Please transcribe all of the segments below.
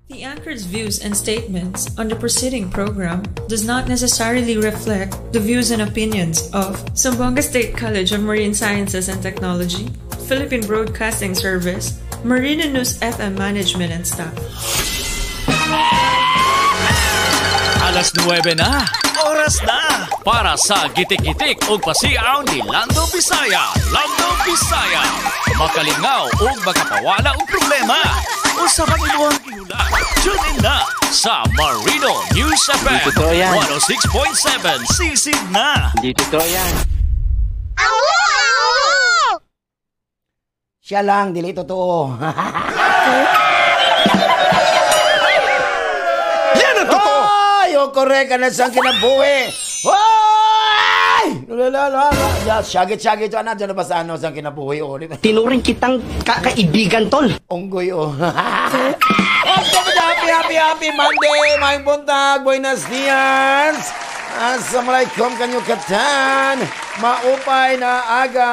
The anchor's views and statements on the preceding program does not necessarily reflect the views and opinions of Zamboanga State College of Marine Sciences and Technology, Philippine Broadcasting Service, Marina News FM Management and staff. Alas 9 na. Oras na para sa gitik-gitik ug pasiaw ni Lando Bisaya. Lando Bisaya. Makalingaw ug makapawala og problema. Usa bang imuhang gihula? Tune in na sa Marino News FM Hindi totoo yan. 106.7. Sisid na. Hindi totoo yan. Siya lang, dili totoo. Yan ang totoo! Ay, oh, correct ka na siyang kinabuhi. Ay! Syagit-syagit, ano, dyan na ba sa ano siyang kinabuhi? Oh, di ba? Tinuring kitang kakaibigan, tol. Unggoy, oh. Happy, happy, happy Monday! Maayong buntag! Buenos dias! Assalamualaikum kanyo katan! Maupay na aga!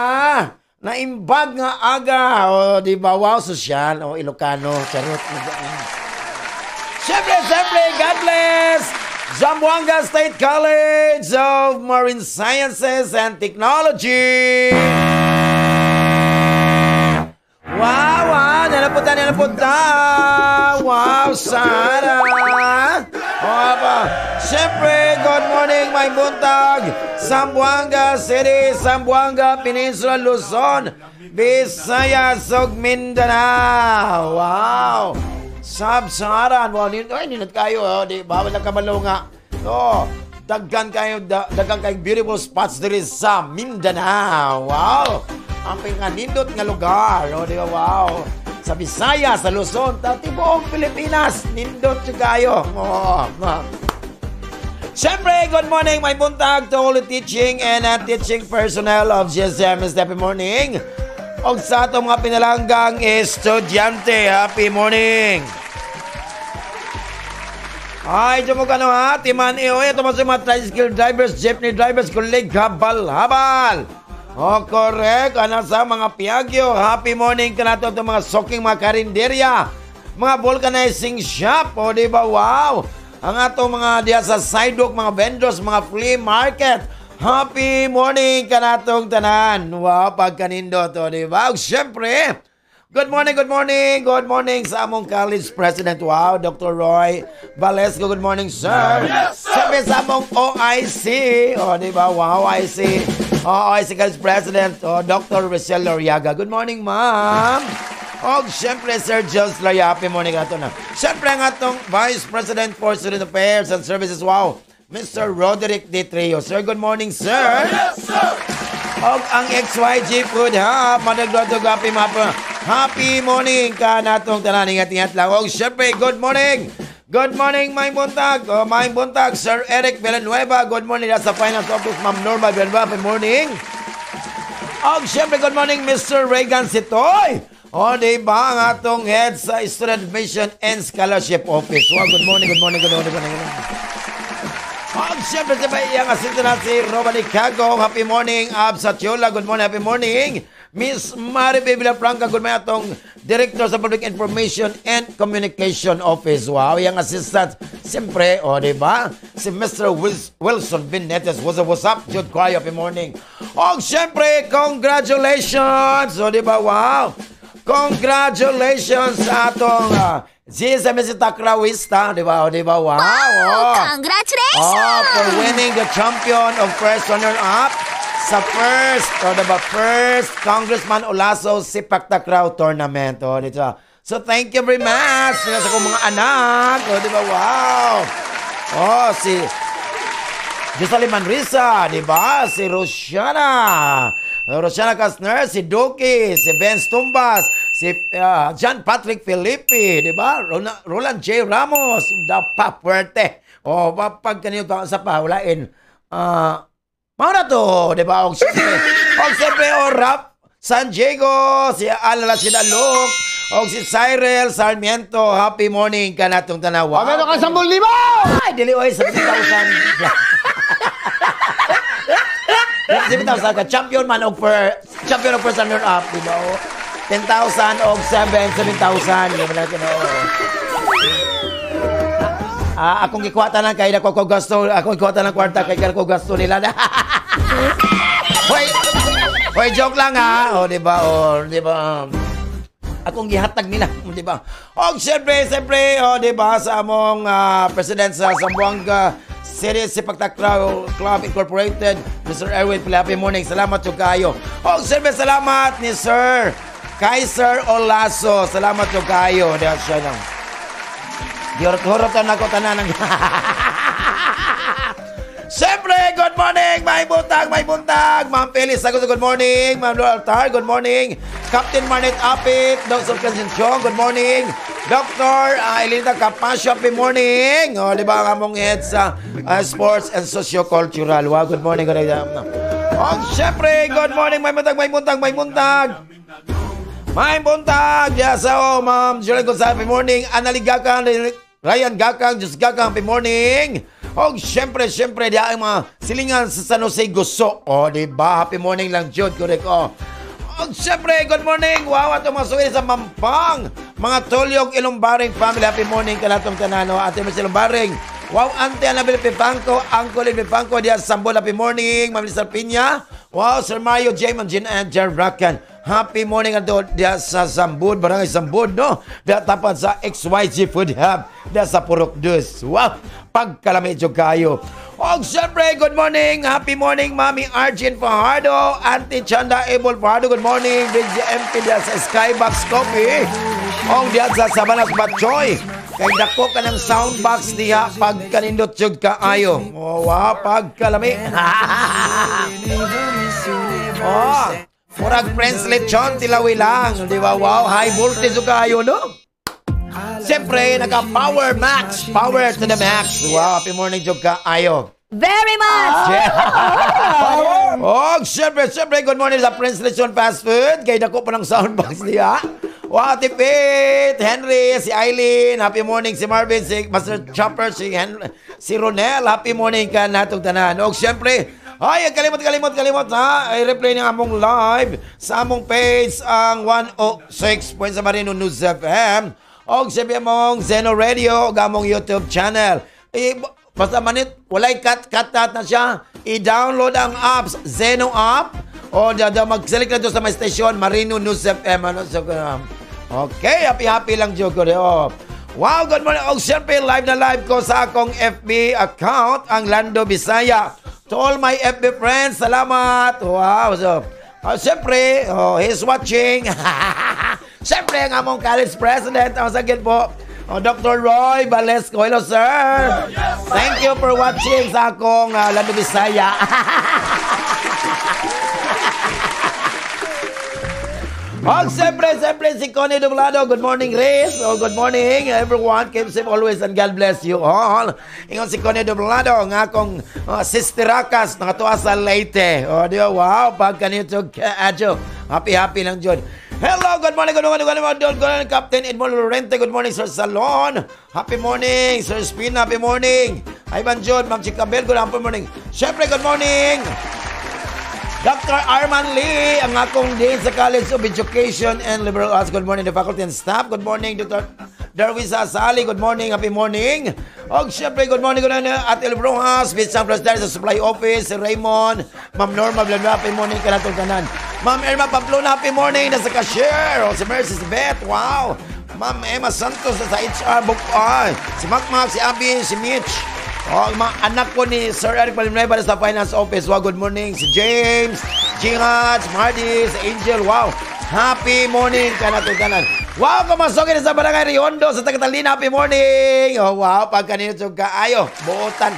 Naimbag nga aga! O, di ba? Wow, sosyal. O, Ilocano. Charot. Siyempre, siyempre, God bless! Zamboanga State College of Marine Sciences and Technology! Wow, wow! Nalapunta, nalapunta! Wow, Sara! Wow, siyempre, good morning, may buntag! Zamboanga City, Zamboanga Peninsula, Luzon, Visayas, ug Mindanao! Wow! Sab-saran! Wow, ay, ninot kayo, oh, di ba? Wala kabalo nga. Oh, daghan kayo, daghan kayo beautiful spots diri sa Mindanao. Wow! Ang pinanindot nga lugar, oh, di ba? Wow! Sa Visayas, sa Luzon, sa tibuok Pilipinas, nindot jud kayo. Oh, siyempre, good morning, may buntag to all the teaching and teaching personnel of GSM. Happy morning. Og sa atong mga pinalanggang estudyante, happy morning. Ay, dyan mo ka no, ha? Timan, eh, oy, ito mga tricycle drivers, jeepney drivers, kulig, habal-habal. Oh, correct. Ano sa mga piagyo, happy morning ka na ito, itong mga soking mga karinderya, mga vulcanizing shop, o, di ba? Wow! Ang atong mga diya sa sidewalk, mga vendors, mga flea market. Happy morning kanatong tanan. Wow, pagkanindo to, di ba? Ug syempre, good morning, good morning, good morning sa among college president. Wow, Dr. Roy Valesco, good morning, sir. Yes, sir. Siyempre sa among OIC, o, di ba? Wow, OIC. O, OIC college president, o, Dr. Rochelle Loriaga. Good morning, ma'am. Og syempre, Sir Jones Laya, happy morning ato na. Syempre, ang atong Vice President for Student Affairs and Services, wow, Mr. Roderick D. Trio. Sir, good morning, sir. Yes, sir. Og ang XYG Food Hub, madagdog happy, happy morning ka natong tanan. Ingat-ingat lang. Og syempre, good morning. Good morning, may buntag. Oh, may buntag, Sir Eric Villanueva. Good morning sa Finance Office, Ma'am Norma Villanueva. Happy morning. Og syempre, good morning, Mr. Reagan Sitoy. O, di ba ang atong head sa Student Admission and Scholarship Office. Wow, good morning, good morning, good morning, good morning. Og syempre, di ba iyang assistant na si Roman Cago. Happy morning, Ab Satiola. Good morning, happy morning. Miss Maribel Villafranca, good morning atong Director sa Public Information and Communication Office. Wow, iyang assistant. Siyempre, o, di ba? Si Mr. Wilson Vinetes. What's up, what's up? Jude Cuayo, happy morning. Og syempre, congratulations! O, di ba? Wow! Congratulations sa atong GSMS Takrawista, di ba? O, di ba? Wow! Wow! Oh. Congratulations! Oh, for winning the champion of first runner-up sa first, o, diba, first Congressman Olaso Sepak Takraw Tournament. O, dito. So, thank you very much sa akong mga anak. O, di ba? Wow! O, si Jocelyn Manrisa, di ba? Si Rosiana. Rosiana Kasner, si Duki, si Vince Tumbas, si John Patrick Felipe, di ba? Roland J. Ramos, da pa puwerte. O, pag kanino pa sa pahulain. Mao na to, di ba? Og siyempre, o Rap San Diego, si Alala Sinalok, og si Cyril Sarmiento. Happy morning ka na itong tanawa. Meron ka 10,000! Ay, dili, oy, 7,000. 7,000 ka. Champion man og champion og first runner up, di ba? 10,000 og 7,000. Di ba natin, oh. Akong gikuha tanan kay dako ko gasto, akong gikuha tanan kwarta kay ko gasto nila. Hoy, hoy, joke lang ha. O, di ba? O, di ba? Akong gihatag nila, di ba? Og siyempre, siyempre, o, di ba, sa among president sa Zamboanga City Sepak Takraw Club Incorporated, Mr. Erwin Pili, happy morning. Salamat jud kayo. Og siyempre, salamat ni Sir Kaiser Olaso. Salamat jud kayo. Diyan siya nang. Gihurot-hurot na ako tanan ng. Siyempre, good morning! May buntag, may buntag! Ma'am Felix Saguso, good morning! Ma'am Laura Altar, good morning! Captain Marnet Apit, Dr. Francine Chong, good morning! Dr. Elita Capasio, happy morning! O, di ba ang among head sa Sports and Sociocultural? Wow, good morning! Good morning. O, siyempre, good morning! May buntag, may buntag, may buntag! May buntag! Yes, oh, Ma'am Julian Gonzalez, happy morning! Anali Gakang, Ryan Gakang, Diyos Gakang, happy morning! O, siyempre, siyempre, di ang mga silingan sa San Jose Guso. O, di ba? Happy morning lang, Jude. Correct, o. O, siyempre, good morning! Wow, atong mga suwili sa Mampang. Mga Tolyog Ilumbaring family, happy morning kanatong tanano. Ate Miss Ilumbaring. Wow, Ante Annabel Pipangko, Uncle Pipangko, diya sa Sambol, happy morning. Ma'am Lisa Pinya. Wow, Sir Mario J. Ma'am Jean and Jer Rakan. Happy morning ato diya sa Sambud, Barangay Sambud, no? Diya tapat sa XYZ Food Hub, diya sa Purok Dus. Wow, pagkalami jud kayo. Og siyempre, good morning. Happy morning, Mami Arjun Fajardo, Auntie Chanda Abel Fajardo, good morning. Bridge MP diya sa Skybox Coffee. Og diya sa Sabanas Batchoy. Kay dako ka ng soundbox diha pagkanindot jud kaayo. Oh, wow, pagkalami. Oh, murag Prince Lechon tilawi lang, di ba? Wow, high voltage jud kaayo, no? Siyempre, naka power max, power to the max. Wow, happy morning jud kaayo. Very much! Oh, siyempre, siyempre, good morning sa Prince Lechon Fast Food. Kay dako pa ng soundbox diha. Wow, Ate Pete, Henry, si Eileen, happy morning, si Marvin, si Master Chopper, si Henry, si Ronel, happy morning ka natong tanan. Og siyempre, ay, kalimot, kalimot, kalimot, ha? Ay, replay ng among live sa among page ang 106.7 Marino News FM. Og siyempre among Zeno Radio, og among YouTube channel. Eh, basta manit, walay cut, cut na siya. I-download ang apps, Zeno app, o da, da, mag-select na doon sa may station, Marino News FM. Ano, so, okay, happy happy lang jud ko. Oh. Wow, good morning. Og siyempre, live na live ko sa akong FB account, ang Lando Bisaya. To all my FB friends, salamat. Wow. So, siyempre, oh, he's watching. Siyempre, ang among college president, ang sakit po, oh, Dr. Roy Valesco. Hello, sir. Thank you for watching sa akong Lando Bisaya. Og siyempre, siyempre, si Connie Doblado. Good morning, Riz. Oh, good morning, everyone. Keep safe always and God bless you all. Ingon si Connie Doblado, nga akong sisterakas, nakatuwa sa Leyte. Oh, di ba? Wow, pagkanito, adyo. Happy, happy lang, Jud. Hello, good morning, good morning, good morning, good morning, Captain Edmond Lorente. Good morning, Sir Salon. Happy morning, Sir Spina. Happy morning. Ivan Jud, Ma'am Chicabel, good morning. Siyempre, good morning, Dr. Arman Lee, ang akong dean sa College of Education and Liberal Arts. Good morning, the faculty and staff. Good morning, Dr. Darwin Sasali. Good morning, happy morning. Og syempre, good morning, good morning, Ate El Rojas, Vice President sa Supply Office, si Raymond, Ma'am Norma Blanca, happy morning, kanatong tanan. Ma'am Irma Pamplona, happy morning, nasa cashier. O, si Mercy, si Beth, wow. Ma'am Emma Santos, nasa HR, book, ay, si Mac Mac, si Abby, si Mitch. Oh, mga anak ko ni Sir Eric Palimnueva sa Finance Office. Wow, good morning. Si James, Jihad, si Marty, si Angel. Wow, happy morning kanatong tanan. Wow, kamasokin sa Barangay Riondo sa Catalina. Happy morning. Oh, wow, pagkanito kaayo, buotan.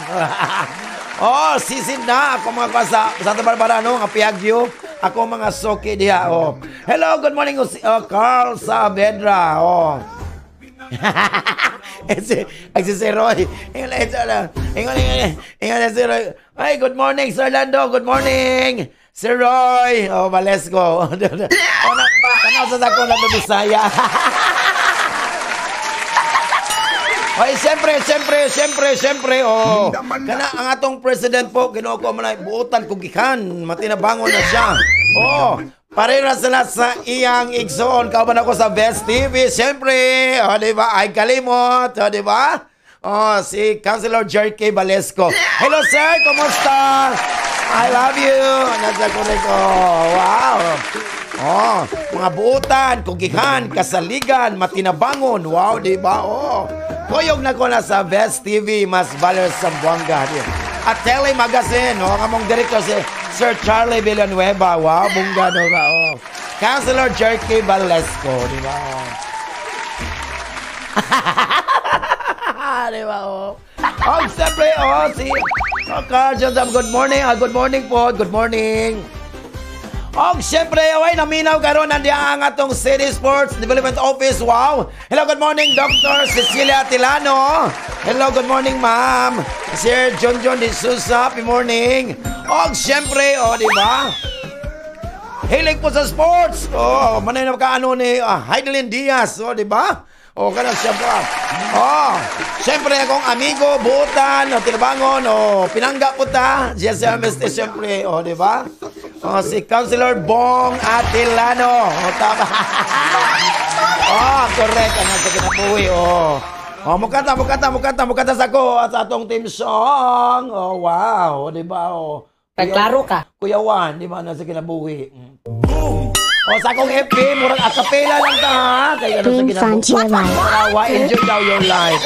Oh, sisid na ako mga kwa sa Santa Barbara, no, nga Piagyo. Ako mga soki diha. Oh. Hello, good morning, oh, Carl Saavedra. Oh. Si Roy. Ingon si Roy. Ay, good morning, Sir Lando. Good morning, Sir Roy. Oh, Valesco. Oh, na, tanaw sa akong Lando Bisaya. Ay, siyempre, siyempre, siyempre, siyempre, oh. Kana ang atong president po, Ginoo ko man buotan kog gikan, matinabangon na siya. Oh, parera sila sa iyang igsoon. Kauban ako sa Best TV, siyempre. Oh, di ba? Ay kalimot, oh, di ba? Oh, si Councilor Jerky Valesco. Hello sir, kumusta? I love you. Nasa correct. Oh, wow. Oh, mga buutan, kugihan, kasaligan, matinabangon. Wow, di ba? Oh. Kuyog na ko na sa Best TV, Mas Valer Zamboanga. At Tele Magazine, oh, ang among director si Sir Charlie Villanueva. Wow, bungga no ba? Oh. Councilor Jerky Valesco, di ba? Oh. Di ba? Oh. Oh, siyempre, oh, si Carl Joseph, good morning. Good morning po. Good morning. Og siyempre, away, naminaw karon nandiyan ang atong City Sports Development Office. Wow! Hello, good morning, Dr. Cecilia Tilano. Hello, good morning, ma'am. Sir John John de Souza, happy morning. Og siyempre, oh, di ba? Hilig po sa sports. Oh, manay na kaano ni Heidelin Diaz, oh, di ba? Oh, kana siya po. Oh, siyempre akong amigo, buutan, o tinabangon, o pinangga po ta. GSMST, siyempre, oh, di ba? Oh, si Councilor Bong Atilano. Oh, tama. Oh, correct. Ano sa kinabuhi, oh. Oh, mukata sa ko at sa atong team song. Oh, wow, di ba? Oh. Klaro ka. Kuya Juan, di ba, nasa kinabuhi. Boom! O, sa akong FB, murag acapella lang ta, ha? Kaya ano sa kinabuhi. Why enjoy daw your life.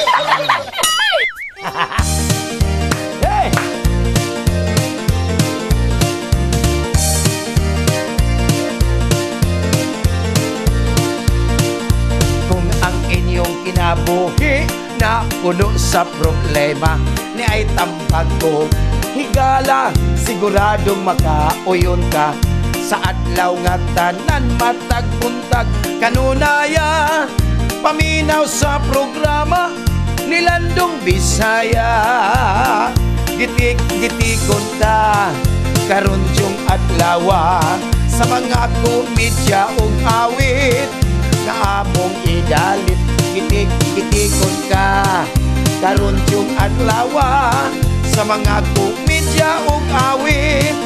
Hey! Kung ang inyong kinabuhi na puno sa problema, ni ay tambag ko, higala, siguradong makauyon ka. Sa adlaw nga tanan matagbuntag kanunaya, paminaw sa programa ni Landong Bisaya. Gitik-gitikon ta karon yung adlawa sa mga komedya ug awit nga among idalit. Gitik-gitikon ka karon yung adlawa sa mga komedya ug awit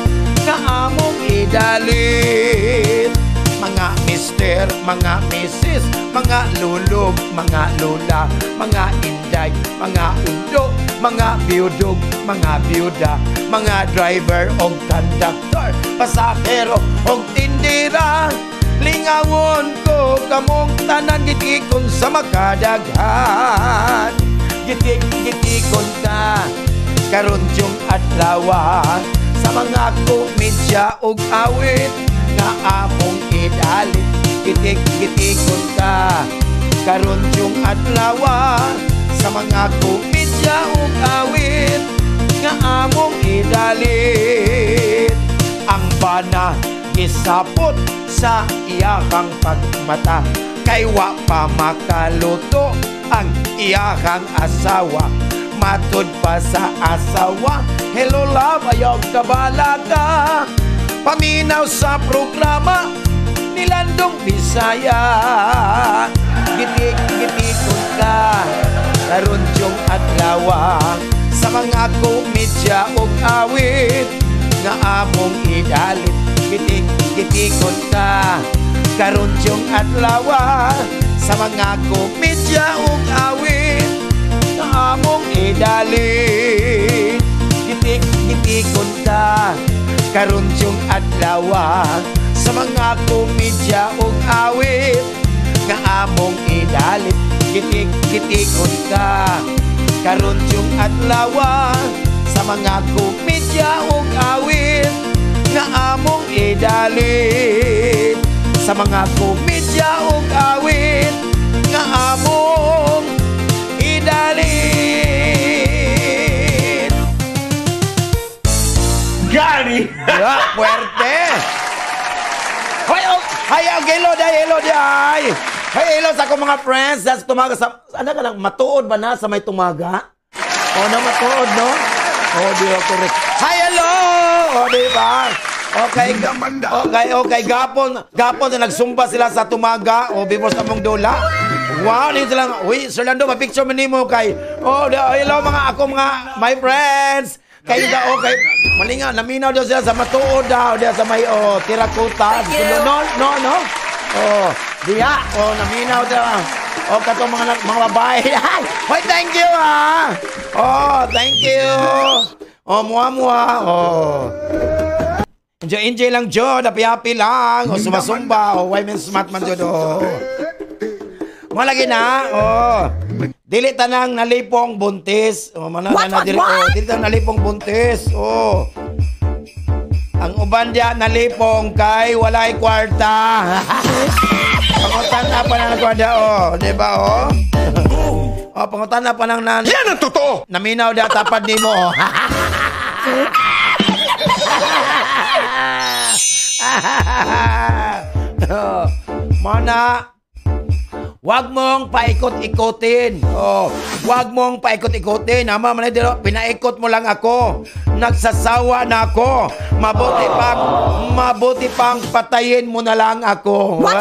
nga among idalit. Mga mister, mga misis, mga lulog, mga lola, mga inday, mga undo, mga biyudog, mga biyuda, mga driver og conductor, pasahero og tindira. Lingawon ko kamong tanan, gitikon sa makadaghan. Gitik-gitikon ka karon yung adlawa sa mga komedya ug awit nga among idalit. Gitik-gitikon ka karon yung adlawa sa mga komedya ug awit nga among idalit. Ang bana gisapot sa iyahang pagmata, kay wa pa makaluto ang iyahang asawa. Matud pa sa asawa, hello love, ayaw kabala ka. Paminaw sa programa ni Landong Bisaya. Gitik-gitikon ka karon yung adlawa sa mga komedya ug awit nga among idalit. Gitik-gitikon ka karon yung adlawa sa mga komedya ug awit nga among idalit. Gitik-gitikon ka karon yung adlawa sa mga komedya ug awit nga among idalit. Gitik-gitikon ka karon yung adlawa sa mga komedya ug awit nga among idalit. Sa mga komedya ug awit nga among idalit. Gani! Ya, puwerte! Hoy, oh, hay, hello, day, hello, day! Hey, hello sa akong mga friends. That's tumaga sa, ano ka lang, matuod ba na sa may tumaga? Oh, no, matuod, no? Oh, di ba, correct. Hi, hello! Oh, di ba? Okay, okay, okay. Gapon, gapon na nagsumpa sila sa tumaga. Oh, before sa mong dula. Wow, dito lang. Uy, Sir Lando, ma-picture mo nimo kay. Oh, hello mga ako mga my friends. Kayo daw, okay. Malinga, naminaw daw sila sa matuod daw. Diya sa may, oh, tirakuta. No, no, no. Oh, diya. Oh, naminaw daw. O katong mga babae. Hoy, thank you ha. Oh, thank you. Oh, mua-mua. Oh. Enjoy, enjoy lang jud, happy-happy lang. O sumasumba, o why men smart man jud. Oh. Mga lagi na, oh. Dili tanang nalipong buntis. Oh, mana na dili, oh, dili tanang nalipong buntis. Oh. Ang uban diya nalipong kay walay kwarta. Pangutan na pa ng kwarta, oh, di ba, oh? Oh, pangutan na pa ng nan. Yan ang totoo. Naminaw diya tapad nimo, oh. Mana, wag mong paikot-ikotin. Oh, wag mong paikot-ikotin. Ama, man dito, pinaikot mo lang ako. Nagsasawa na ako. Mabuti pang patayin mo na lang ako. What?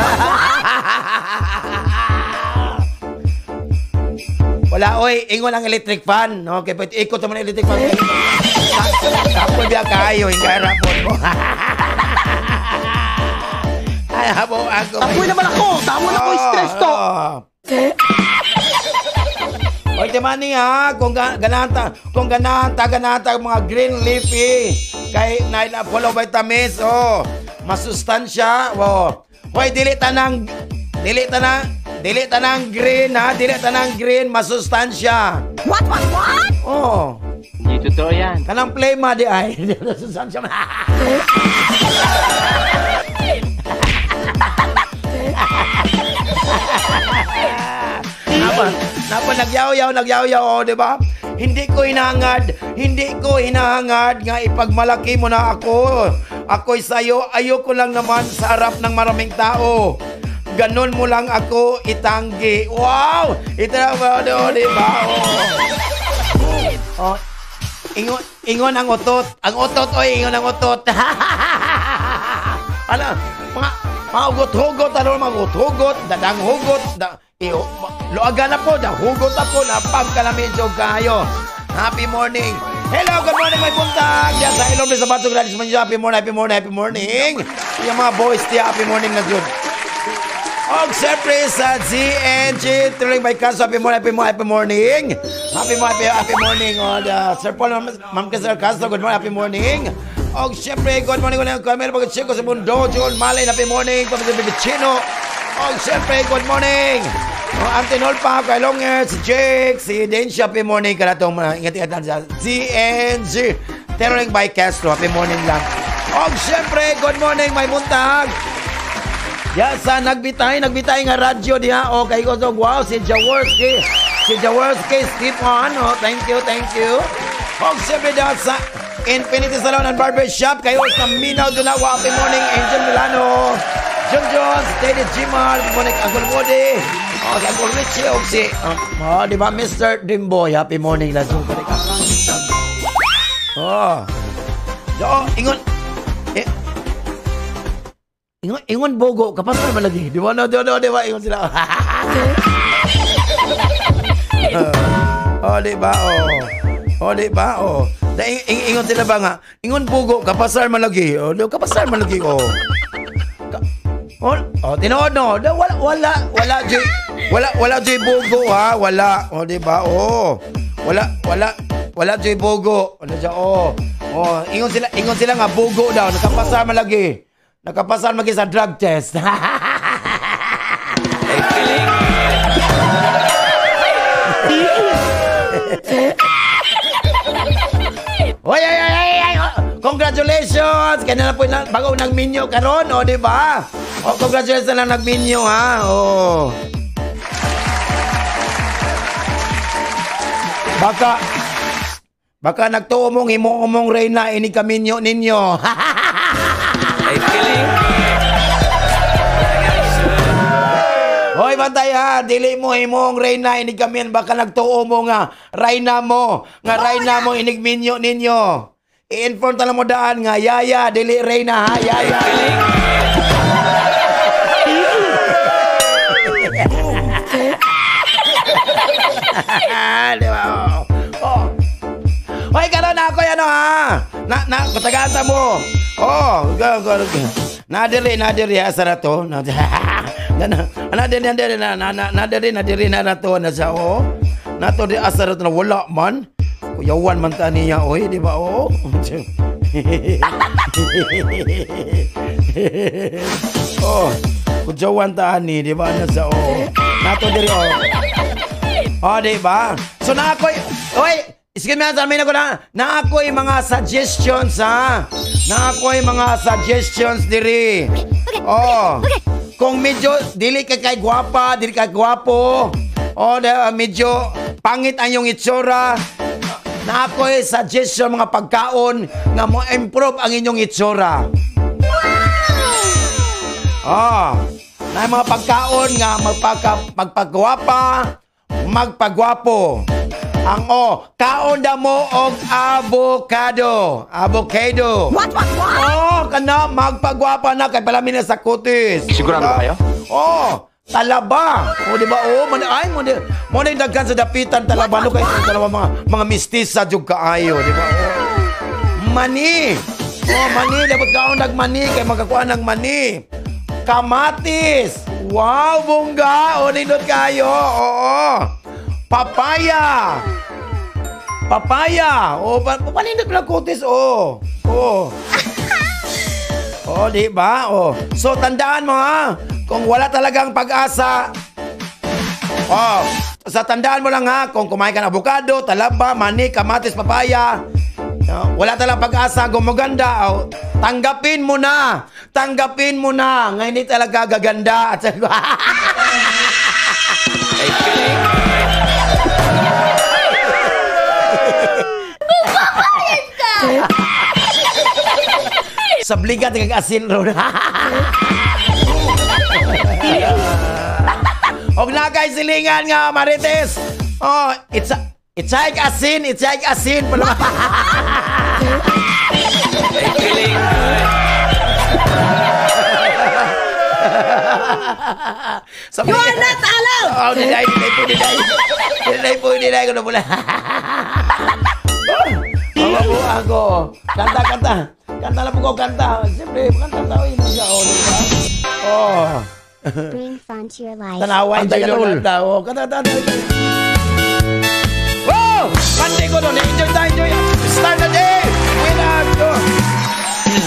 Wala, oy, ingon ang electric fan. Okay, pwede ikot naman ang electric fan. Tapos biya kayo, hindi rapon mo. Ay, habo ako. Apoy naman ako! Tamo na ko stress to! Oy, timani ha, kung ganahan ta mga green leafy, kay na follow vitamins, oh, masustansya, oh. Hoy, dili tanang green ha, dili tanang green, masustansya. What? Oh. Hindi totoo yan. Kanang plema di ay, masustansya. Napa nagyaw-yaw, oh, di ba? Hindi ko hinahangad nga ipagmalaki mo na ako. Ako'y sa'yo, ayoko lang naman sa harap ng maraming tao. Ganon mo lang ako itanggi. Wow! Ito na ba, oh, di ba? Oh. Oh, ingon ang utot. Ang utot, oy, ingon ang utot. Ano? Mga hugot-hugot, ano? Mga hugot-hugot, dadang hugot, luagan na po, dahugot na po, napagkalamidyo kayo. Happy morning. Hello, good morning, may buntag. Diyan sa Ilong sa Bato Gladys Manjo. Happy morning, happy morning, happy morning. Yung mga boys, tiya, happy morning na dyan. Og siyempre sa GNG, Turing by Kaso, happy morning, happy morning, happy morning. Happy morning, happy morning. Oh, Sir Paul, Ma'am Sir Castro, good morning, happy morning. Og siyempre, good morning, good morning. Carmelo Pagkachiko sa Mundo, John Malay, happy morning. Pamilya Bibicino. Og siyempre, good morning. Antinol pa, kay Longer, si Jake, si Densha, happy morning. Kanatong mga ingat-ingat lang sa GNG. Terroring by Castro, happy morning lang. Og siyempre, good morning, may buntag. Ya, sa nagbitay nga radyo diha. O, kay ko, wow, si Jaworski. Si Jaworski, Stephen. Oh, thank you, thank you. Og siyempre, diha sa Infinity Salon and Barber Shop, kayo sa Minaw Dunawa, happy morning, Angel Milano. John Jones, Teddy Gmar, good morning, Uncle Woody. Oh, si Uncle Richie, og si, oh, di ba, Mr. Dreamboy, happy morning, lang. Oh. So, ingon, ingon bogo, kapasar man lagi. Di ba, no, di ba, ingon sila. Oh, di ba, oh. Oh, di ba, oh. Ingon sila ba nga, ingon bogo, kapasar man lagi. Oh, kapasar man lagi, oh. Oh, tinuod no. Wala joy bogo ha, wala. Oh, di ba? Oh. Wala joy bogo. Ano siya? Oh. Oh, ingon sila nga bogo daw, nakapasar man lagi. Nakapasar man lagi sa drug test. Oy, ay, ay, ay, ay. Congratulations! Kaya na po bago nagminyo karon, oh, di ba? Oh, congratulations na lang nagminyo, ha? Oh. Baka nagtuo mong himo mong reyna ini kaminyo ninyo. Ay, kiling. Hoy, bantay ha, dili mo himong reyna inig kamin, baka nagtuo mo nga reyna mo, inigminyo ninyo. I-inform ta lang mo daan nga yaya dili reyna ha, yaya. Di ba? Oh. Hoy, karon ako yan ha. Na kutagata mo. Oh, go. Nadiri asa na to. Ana din na diri na nato na sa o. Nato di asa na wala man. Kuyawan man ta niya oy, di ba o? Oh, kuyawan ta ani, di ba na sa o. Nato diri o. Oh, di ba? So na ako'y, oy, excuse me, sabi na ko na ako'y mga suggestions ha. Na ako'y mga suggestions diri. Oh. Kung medyo dili ka kay gwapa, dili ka gwapo, o medyo pangit ang iyong itsura, na ako'y suggestion mga pagkaon nga mo improve ang inyong itsura. Oh, na mga pagkaon nga magpagwapa, magpagwapo. Ang kaon da mo og avocado. Avocado. What? Oh, kana magpagwapa na kay palami na sa kutis. Sigurado ba kayo? Oh, talaba. O di ba? Oh, man ay mo di. Mo na daghan sa dapitan talaba no kay talaba mga mistisa jud kaayo, di ba? Oh. Mani. Oh, mani dapat kaon nagmani kay makakuha ng mani. Kamatis. Wow, bongga. O nindot kayo. Oo. Papaya. Papaya. O, panindot lang kutis. O. O. O, di ba? O. So, tandaan mo ha. Kung wala talagang pag-asa, o, sa tandaan mo lang ha, kung kumain ka ng avocado, talaba, mani, kamatis, papaya, wala talagang pag-asa, gumaganda, o, tanggapin mo na. Tanggapin mo na. Ngayon hindi talaga gaganda. At sabligat kag asin ron. Og nagay silingan nga marites. Oh, it's like asin, it's like asin pala. You are not allowed. Oh, dinay po kuno pula. Ako ako. Kanta. Kanta lang po ko, kanta. Siyempre, kanta tao yun siya. Oh, diba? Oh. Bring fun to your life. Tanawan tayo doon. Kanta, kanta, kanta. Wow! Pandi ko doon. Enjoy tayo, enjoy. Start the day! With us.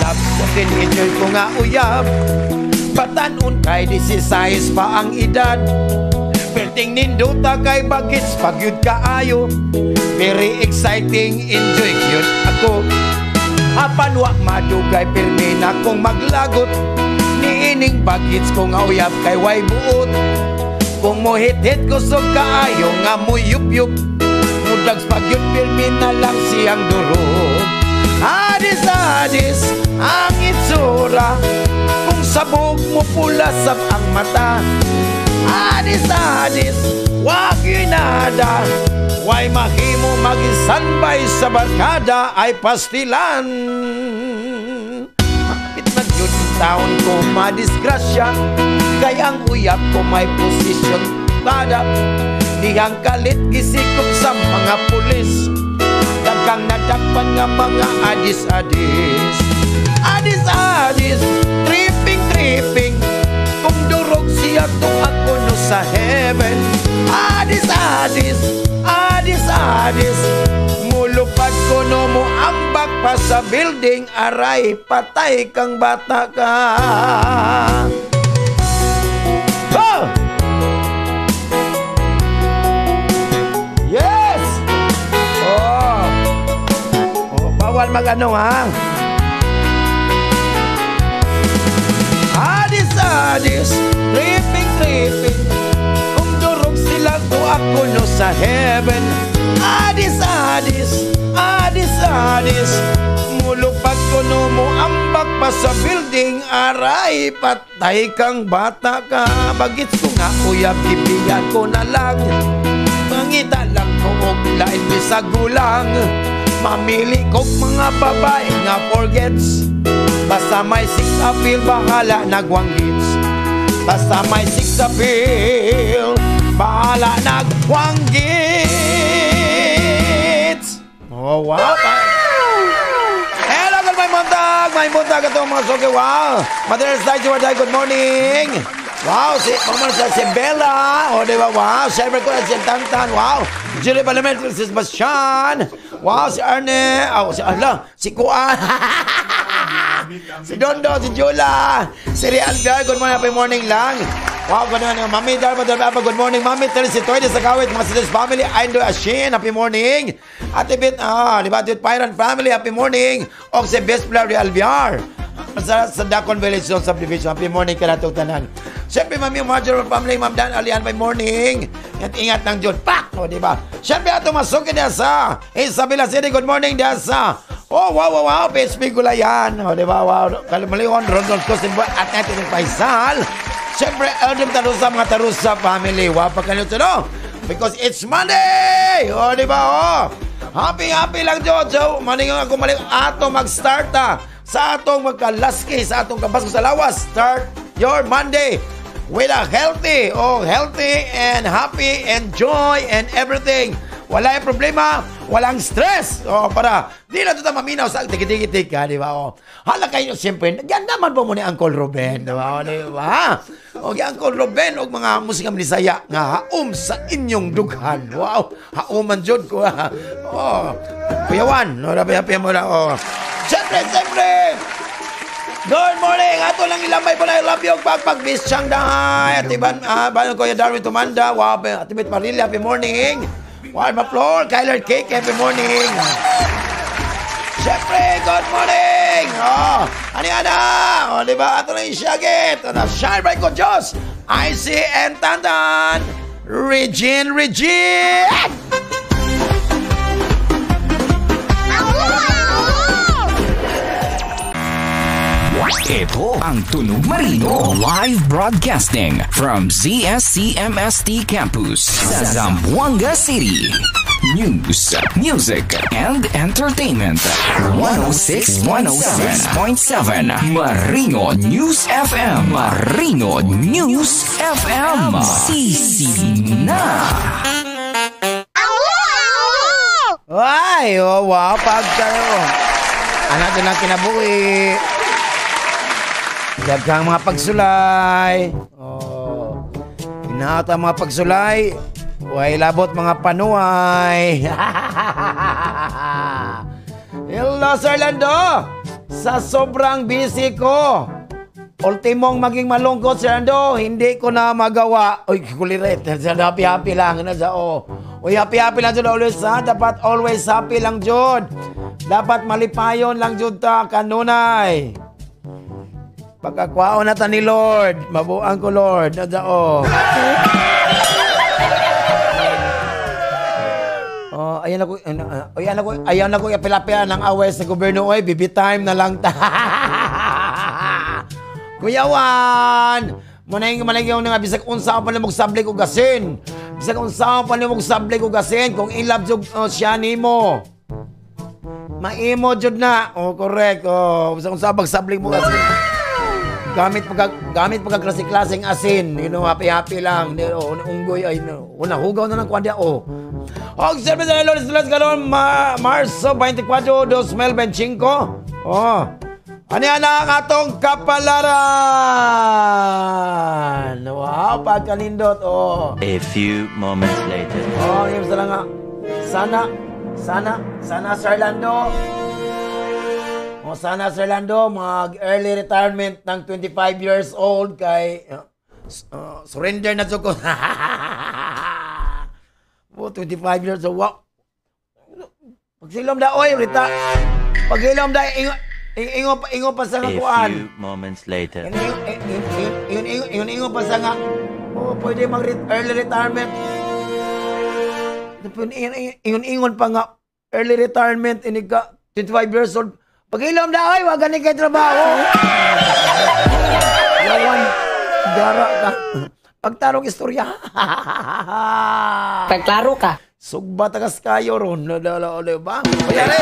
Love ko, enjoy ko nga uyab. Batanon kay 16 pa ang edad. Perting ninduta kay bagits pagyud kaayo. Very exciting, enjoy gyud ako. Apan wa madugay pirmi na kong maglagot. Niining bagits ko nga uyab kay way buot. Kung mohit-hit kusog kaayo nga muyup-yup. Mudags pagyud pirmi na lang siyang durog. Adis-adis ang itsura. Kung sabog mo pula sab ang mata. Adis-adis, wag yunada. Way mahimo magisanbay sa barkada ay pastilan. Mapit na yun taon ko madisgrasya. Kay ang uyab ko may posisyon tada. Dihang kalit gisikop sa mga pulis. Daghang nadakpan nga mga adis-adis. Adis-adis, tripping-tripping. Kung durog siya to ako no sa heaven. Adis-adis, adis-adis. Mulupad ko no mo ambak pa sa building. Aray, patay kang bata ka. Oh! Yes! Oh! Oh, bawal mag-ano ha? Adis-adis, tripping-tripping. Kung durog sila ko ako no sa heaven. Adis-adis, adis-adis. Mulupad ko no mo ambak pa sa building. Aray, patay kang bata ka. Bagits ko nga uyab, ibigan ko na lang. Mangita lang ko og lain bisag gulang. Mamili kog mga babae nga forgets. Basta may six appeal, bahala nagwanggits. Basta may six appeal, bahala nagwanggits. Oh, wow. Hello, good may buntag. May buntag itong mga suki. Wow. Mother's Day, good morning. Wow, si Mama sa si Bella. O, di ba? Wow, syempre ko si Tantan. Wow. Julie Parliament, si Sebastian. Wow, si Arne. Oh, si Ala, si Kuan. Si Dondo, si Jula. Si Real Girl, good morning, happy morning lang. Wow, good morning. Mami Darma, Darma, good morning. Mami Teres, si Toy, sa Kawit, mga Sisters Family, Aindo Ashin, happy morning. Ate Bit, di ba, Ate Pyran Family, happy morning. O si Best Player, Real VR. Sa Dacon Village Zone Subdivision, happy morning ka na tanan. Siyempre, Mami Marjorie Family, Ma'am Dan Alian, happy morning. At ingat ng June. Pak! O, di ba? Siyempre, ato masukin niya sa Isabela City, good morning diya sa. Oh, wow, wow, wow, PSP Gulayan. O, di ba? Wow. Kalimalion, Rondon Cosin, at natin yung Faisal. Siyempre, Eldem Tarusa, mga Tarusa family. Wow, pagkanyo no? Because it's Monday! O, di ba? O, happy, happy lang, Jojo. Maningon ako, maling ato mag-start sa atong magkalaski, sa atong kabasko sa lawas. Start your Monday with a healthy, oh, healthy and happy and joy and everything. Wala yung problema, walang stress. Oh, para di na ito maminaw sa tiki-tiki-tik, di ba? Oh. Hala kayo, siyempre, yan naman po muna Uncle Ruben, di ba? O, di ba? O, Uncle Ruben, o mga musika Bisaya nga haom sa inyong dughan. Wow, haoman jud ko. Ha. Oh, kuyawan, no, happy mo na. Oh. Siyempre, siyempre! Good morning! Ato lang ilamay po na I love you. Pagpag Miss Chang Dahay. At iban, bayan ko yung Darwin Tumanda. Wow, Ate Bit Marilla, happy morning. Wow, Maflor, Kyler Cake, happy morning. Siyempre, good morning! Oh, ani ana? Oh, di ba? Ato lang yung syagit. Ano, shine bright ko, Diyos. IC and Tantan. Regine, Regine! Ito ang Tunog Marino live broadcasting from ZSCMST Campus sa Zamboanga City. News, music, and entertainment. 106.7 Marino News FM. Marino News FM. Sisi na. Ay, oh, wow, pagkaroon. Anak din ang kinabuhi. Daghang mga pagsulay. Oh. Inaot ang mga pagsulay. Way labot mga panuay. Hello, Sir Lando. Sa sobrang busy ko, ultimong maging malungkot, Sir Lando, hindi ko na magawa. Uy, kuliret. Happy-happy lang. Oh. Uy, happy-happy lang jud always, ha? Dapat always happy lang jud. Dapat malipayon lang jud ta kanunay. Pagkakuha na ta ni Lord, mabuang ko Lord. Oh. Oh, ayan ako, ayan ako iapil-apilan ng away sa gobyerno oy, BB time na lang ta. Kuya Juan, manay yung nga bisag unsa pa nimo sablik og gasin. Bisag unsa pa nimo sablik og gasin kung in love jud siya nimo. Maimo jud na. Oh, correct. Oh, bisag unsa pagsablik mo gasin. Gamit pagka klase-klaseng asin, you know, happy-happy lang. Oh, unggoy ay no. Una hugaw na ng kwadya oh. Og service na Lord Silas karon Marso 24, 2025. Oh. Ani ana ang atong kapalaran. Wow, pagkanindot oh. A few moments later. Oh, yun sala nga. Sana Sir Lando. O sana Sir Lando, mag-early retirement ng 25 years old kay surrender na ko. Oh, 25 years old. Wow. Pagsilom da oy, rita. Pagsilom da ingo pa sa nga kuan. A few moments later. Ingo pa sa nga. Oh, pwede mag early retirement. Ingon pa nga early retirement ini ka 25 years old. Pag-ilom na, ay, wag galing kay trabaho. Yawan, gara ka. Pagtarong istorya. Pagklaro ka. Sugba tagas kayo ron. Ba? Kuyari!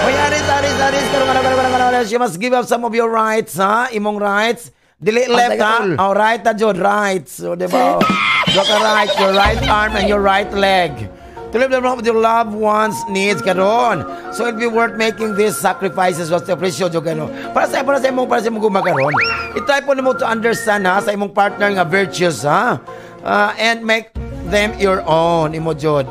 Kuyari, aris, karong. You must give up some of your rights, ha? Imong rights. Dili left, ha? Oh, right na, Jod. Right. So, di ba? Look right, your right arm and your right leg. To live the with your loved ones' needs karon. So it'll be worth making these sacrifices was the presyo jud ano. Para sa imong gugma karon. I-try po nimo to understand ha sa imong partner nga virtues ha. And make them your own, imo jud.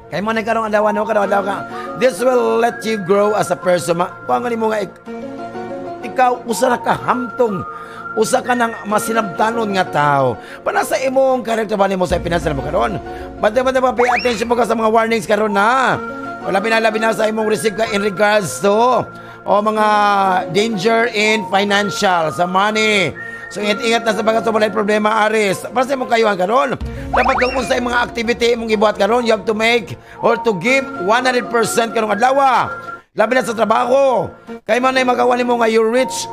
Kay mo na karong adlaw no, karong adlaw ka. This will let you grow as a person. Ma, kuan nimo nga ikaw usa ra ka hamtong, usa ka nang masinabtanon nga tao. Para sa imong karakter ba nimo sa pinansyal mo karon. Bantay bantay pa, pay attention mo ka sa mga warnings karon na. Labi na labi na sa imong receive ka in regards to o mga danger in financial, sa money. So ingat-ingat na sa bagat sa walay problema, Aries. Para sa imong kayuhan karon, dapat kung unsa imong mga activity imong ibuhat karon, you have to make or to give 100% karong adlaw. Labi na sa trabaho. Kay man ay magawa nimo nga you reach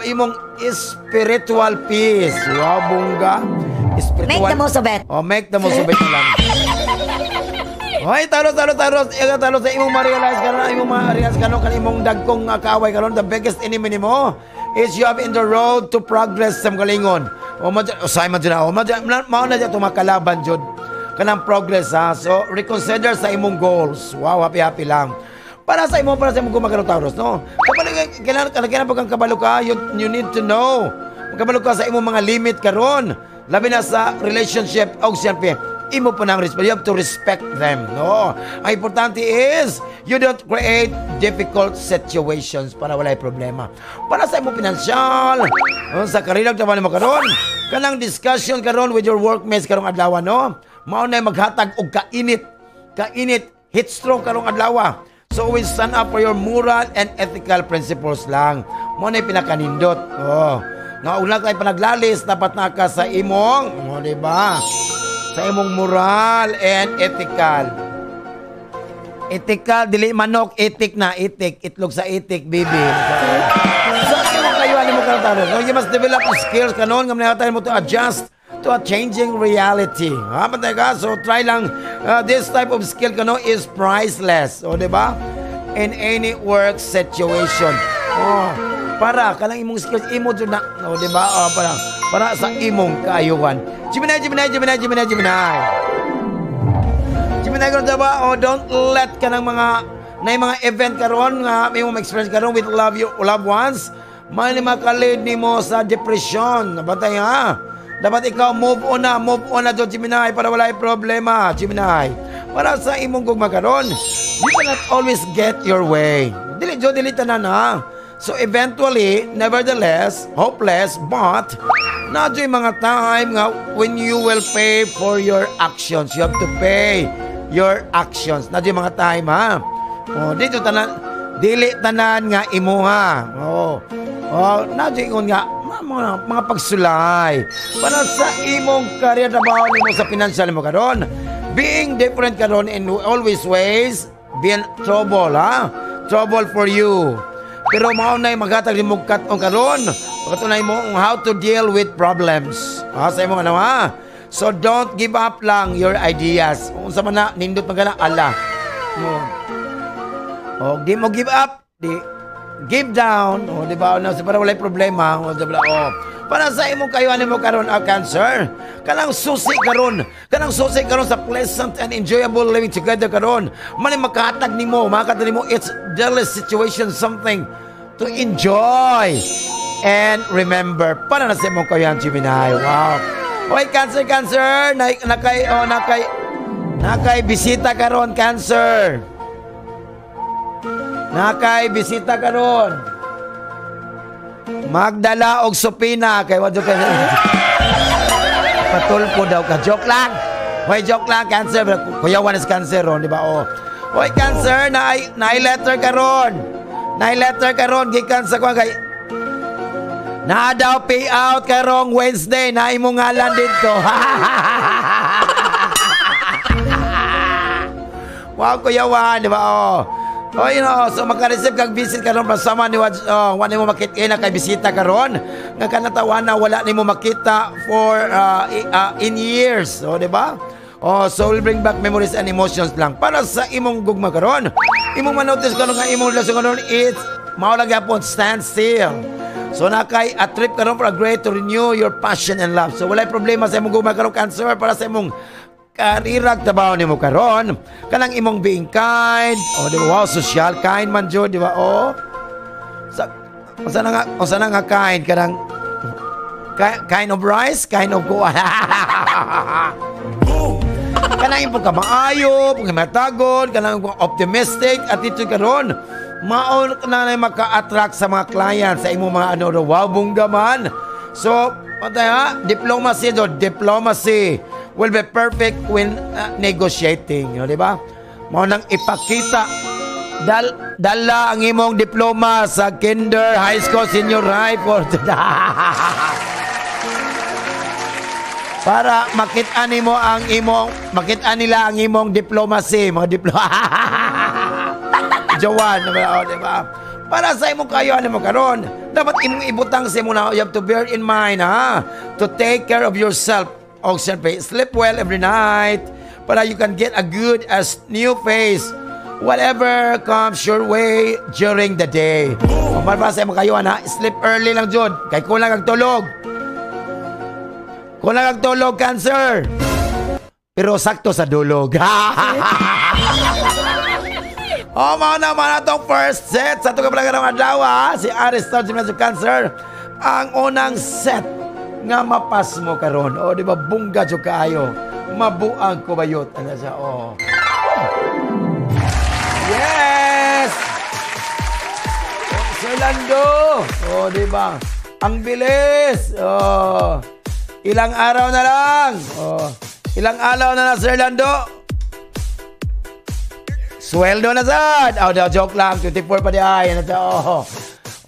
imong spiritual peace. Wow, bongga. Spiritual. Make the most of it. Oh, make the most of it na lang. Hoy, Taurus, Taurus, Taurus, ikaw Taurus, sa imong ma-realize karon, imong ma-realize karon kan imong dagkong kaaway karon, the biggest enemy nimo is you have in the road to progress sa galingon. O mo usay man jud na, o mo mao na jud makalaban jud kanang progress ha. So reconsider sa imong goals. Wow, happy happy lang. Para sa imong gugma karon, Taurus, no? Kabalo kailangan kailangan pag kang kabalo ka, you need to know. Kabalo ka sa imong mga limit karon. Labi na sa relationship og siyempre imo pa ng respect. You have to respect them. No? Ang importante is, you don't create difficult situations para walay problema. Para sa imong pinansyal, sa karera trabaho mo karon, kanang discussion karon with your workmates karong adlaw, no? Mao na maghatag og kainit, kainit, heat stroke karong adlaw. So always stand up for your moral and ethical principles lang. Mao na pinakanindot. Oh. Nga una kay panaglalis, dapat na ka sa imong, oh, di ba? Sa imong moral and ethical. Ethical, dili manok, itik na, itik, itlog sa itik, baby. So, imong kayuhan nimo karon, Taurus. So, you must develop skills kanon nga manahatan mo to adjust to a changing reality. Ha, bantay ka? So, try lang, this type of skill kano is priceless. O, di ba? In any work situation. Oh, para kanang imong skills imo jud na, o, di ba? Oh, para sa imong kaayuhan. Gemini, Gemini, Gemini, Gemini, Gemini. Gemini karon ba? Oh, don't let kanang mga na mga event karon nga may mo experience karon with love your loved ones may maka-lead nimo sa depression. Bantay ha. Dapat ikaw move on na jud, Gemini, para walay problema, Gemini. Para sa imong gugma karon, you cannot always get your way. Dili jud, dili tanan ha. So eventually, nevertheless, hopeless, but na mga time nga when you will pay for your actions. You have to pay your actions. Na mga time ha. Oh, dito tanan dili tanan nga imuha. Oh. Oh, na ingon nga mga pagsulay para sa imong career trabaho nimo sa financial mo karon. Being different karon in always ways being trouble ha. Trouble for you. Pero mao na maghatag nimo kat-on karon. Pagkatunay mo ang how to deal with problems. Ha, sa imong ano ha. So don't give up lang your ideas. Kung unsa man na nindot man kana ala. No. O di mo give up, di give down, o di ba na para walay problema, o di ba? O para sa imong kayuhan nimo karon ang Cancer, kanang susi karon sa pleasant and enjoyable living together karon. Man makahatag nimo, makahatag nimo it's daily situation something to enjoy and remember. Para na sa imong kayuhan, Gemini. Wow. Oy, Cancer, Cancer, na, nakay oh, nakay nakay bisita karon, Cancer. Nakay bisita karon. Magdala og supina kay wadyo kay patulpo daw ka. Joke lang. Hoy, joke lang, Cancer. Kuyawan is Cancer, oh, di ba? Oh. Hoy, Cancer, na letter karon. Na letter karon gikan sa kuan kay na daw payout karong Wednesday na imong ngalan dito. Wow, kuyawan, di ba? Oh. Oh, so maka-receive kag visit karon from someone ni oh, wala nimo makita na kay bisita karon nga kanatawa na wala nimo makita for in years. So, di ba? Oh, so will bring back memories and emotions lang. Para sa imong gugma karon, imong manotice karon nga imong relasyon karon it's mao lang gyapon stand still. So nakay a trip karon for a great to renew your passion and love. So walay problema sa imong gugma karon, Cancer, para sa imong Karirag trabaho nimo karon, kanang imong being kind, o di ba, wow, social kind man jud, di ba? O sa usa na nga kind kanang kind of rice, kind of kuan. Kanang imong pagkamaayo, pagkamatagod, kanang imong optimistic attitude karon. Mao na na maka-attract sa mga client sa imong mga ano, wow, bongga man. So, patay ha, diplomacy do, diplomacy will be perfect when negotiating, di ba? Mao nang ipakita dala ang imong diploma sa kinder, high school, senior high for para makita nimo ang imong makita nila ang imong diplomacy, mga diploma. Jowan, oh, di ba? Para sa imong kayo mo karon, dapat imong ibutang sa imo na you have to bear in mind ha, to take care of yourself. O siyempre, sleep well every night para you can get a good as new face whatever comes your way during the day. O para sa imong kayo ha, sleep early lang jud kay kulang ang tulog. Kulang ang tulog, Cancer. Pero sakto sa dulog. O, mao na man atong first set sa itong kapalagan ng adlaw, ha? Si Ariston Gymnasium Cancer. Ang unang set nga mapas mo karon. O, di ba, bungga jud kaayo. Mabuang kubayot. Ano siya, o. Yes! Sir Lando! O, di ba? Ang bilis! O. Ilang araw na lang. O. Ilang araw na lang, Sir Lando. Sweldo na sad. Oh, no, joke lang. 24 pa di ay. Ano siya, oh.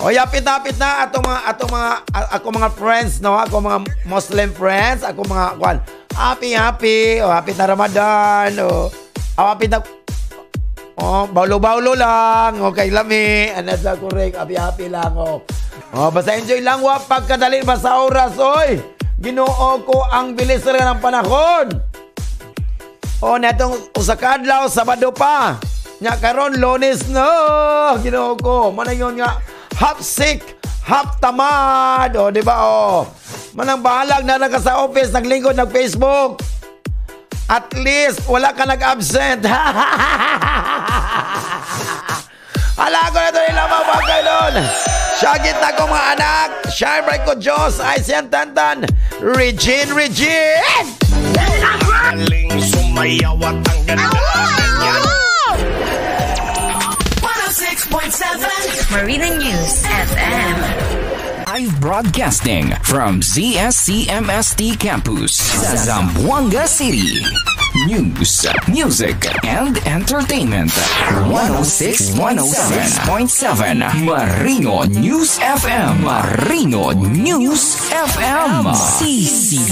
O, yapit-apit na atong mga ako mga friends, no? Ako mga Muslim friends, ako mga kwan. Happy happy. Oh, happy na Ramadan. Oh. Oh, happy na. Oh, baulo-baulo lang. Okay, lami. Ano sa correct. Happy happy lang, oh. Oh, basta enjoy lang wa pagkadali ba sa oras, oy. Ginoo ko, ang bilis talaga ng panahon. Oh, netong usa ka adlaw, Sabado pa. Nya karon Lunes no. Ginoo ko. Manay yun nga half sick, half tamad. Oh, di ba? Oh. Manang bahalag na ka sa office, naglingkod nag Facebook. At least wala ka nag-absent. Hala ko na ito nila mga kailon. Syagit na ko mga anak. Shine bright ko Diyos. Ay siyan tantan. Regine, Regine! Galing sumayaw at ang ganda ganyan. 106.7 Marina News FM. Live broadcasting from ZSCMST Campus, Zamboanga City. News, music, and entertainment. 106.7 Marino News FM. Marino News FM. Sisi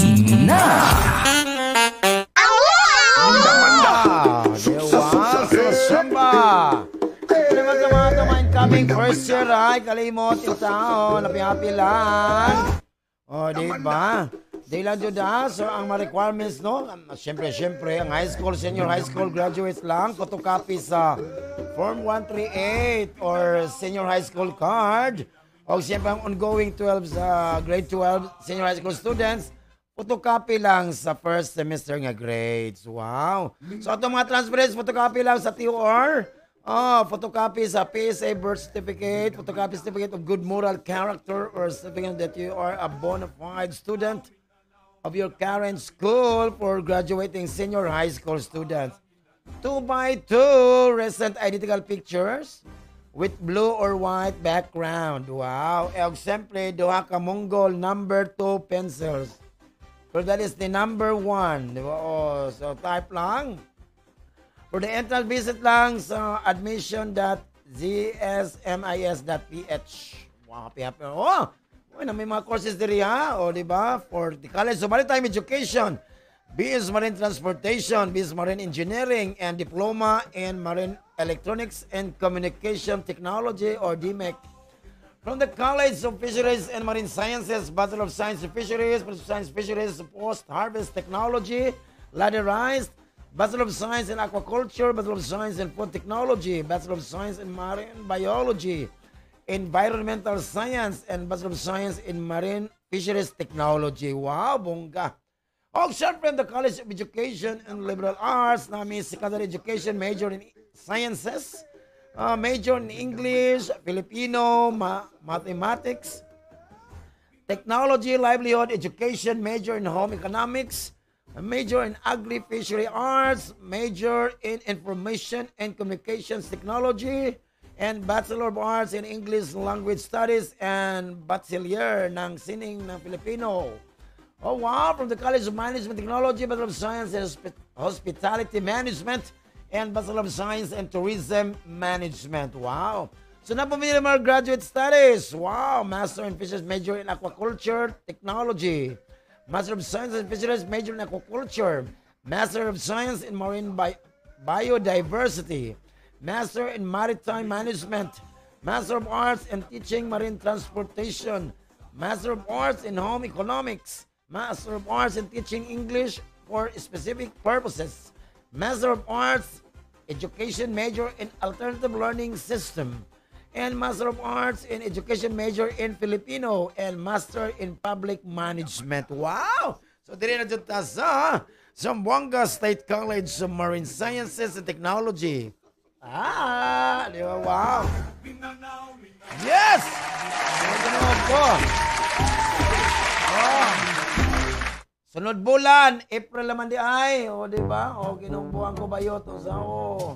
na. Diwa sa Samba. Salamat sa mga mga incoming first year ay kalimot yung tao. Happy-happy lang. O, di ba? Di lang jud ha. So, ang mga requirements, no? Siyempre, siyempre, ang high school, senior high school graduates lang, photocopy sa Form 138 or senior high school card. O, siyempre, ang ongoing 12 sa grade 12 senior high school students, photocopy lang sa first semester nga grades. Wow. So, atong mga transferees, photocopy lang sa TOR. Oh, photocopy sa PSA birth certificate, photocopy certificate of good moral character or certificate that you are a bona fide student of your current school for graduating senior high school students. 2x2 recent identical pictures with blue or white background. Wow. E, siyempre, duha ka Mongol number 2 pencils. So that is the number 1. Di ba? Oh, so type lang. For the entrance visit lang sa admission.zsmis.ph. Wow, happy, happy. Oh, uy, na may mga courses diri ha. O, di ba? For the College of Maritime Education, BS Marine Transportation, BS Marine Engineering, and Diploma in Marine Electronics and Communication Technology or DMEC. From the College of Fisheries and Marine Sciences, Bachelor of Science in Fisheries, Bachelor of Science Fisheries, Post-Harvest Technology, Ladderized, Bachelor of Science in Aquaculture, Bachelor of Science in Food Technology, Bachelor of Science in Marine Biology, Environmental Science, and Bachelor of Science in Marine Fisheries Technology. Wow, bongga. Og syempre, the College of Education and Liberal Arts, nami secondary education major in sciences, major in English, Filipino, mathematics, technology, livelihood, education, major in home economics, major in agri-fishery arts, major in information and communications technology, and Bachelor of Arts in English Language Studies and Bachiller ng Sining ng Filipino. Oh wow, from the College of Management Technology, Bachelor of Science in Hospitality Management, and Bachelor of Science in Tourism Management. Wow. So napamili mga graduate studies. Wow, Master in Fisheries, major in Aquaculture Technology. Master of Science in Fisheries, major in Aquaculture. Master of Science in Marine Biodiversity. Master in Maritime Management. Master of Arts in Teaching Marine Transportation. Master of Arts in Home Economics. Master of Arts in Teaching English for Specific Purposes. Master of Arts Education major in Alternative Learning System. And Master of Arts in Education major in Filipino and Master in Public Management. Wow! So diri na jud ta sa Zamboanga State College of Marine Sciences and Technology. Ah, di ba? Wow! Yes! Ano ko? Oh. Sunod bulan, April naman di ay. O, di ba? O, ginumbuan ko ba yun? Sa o.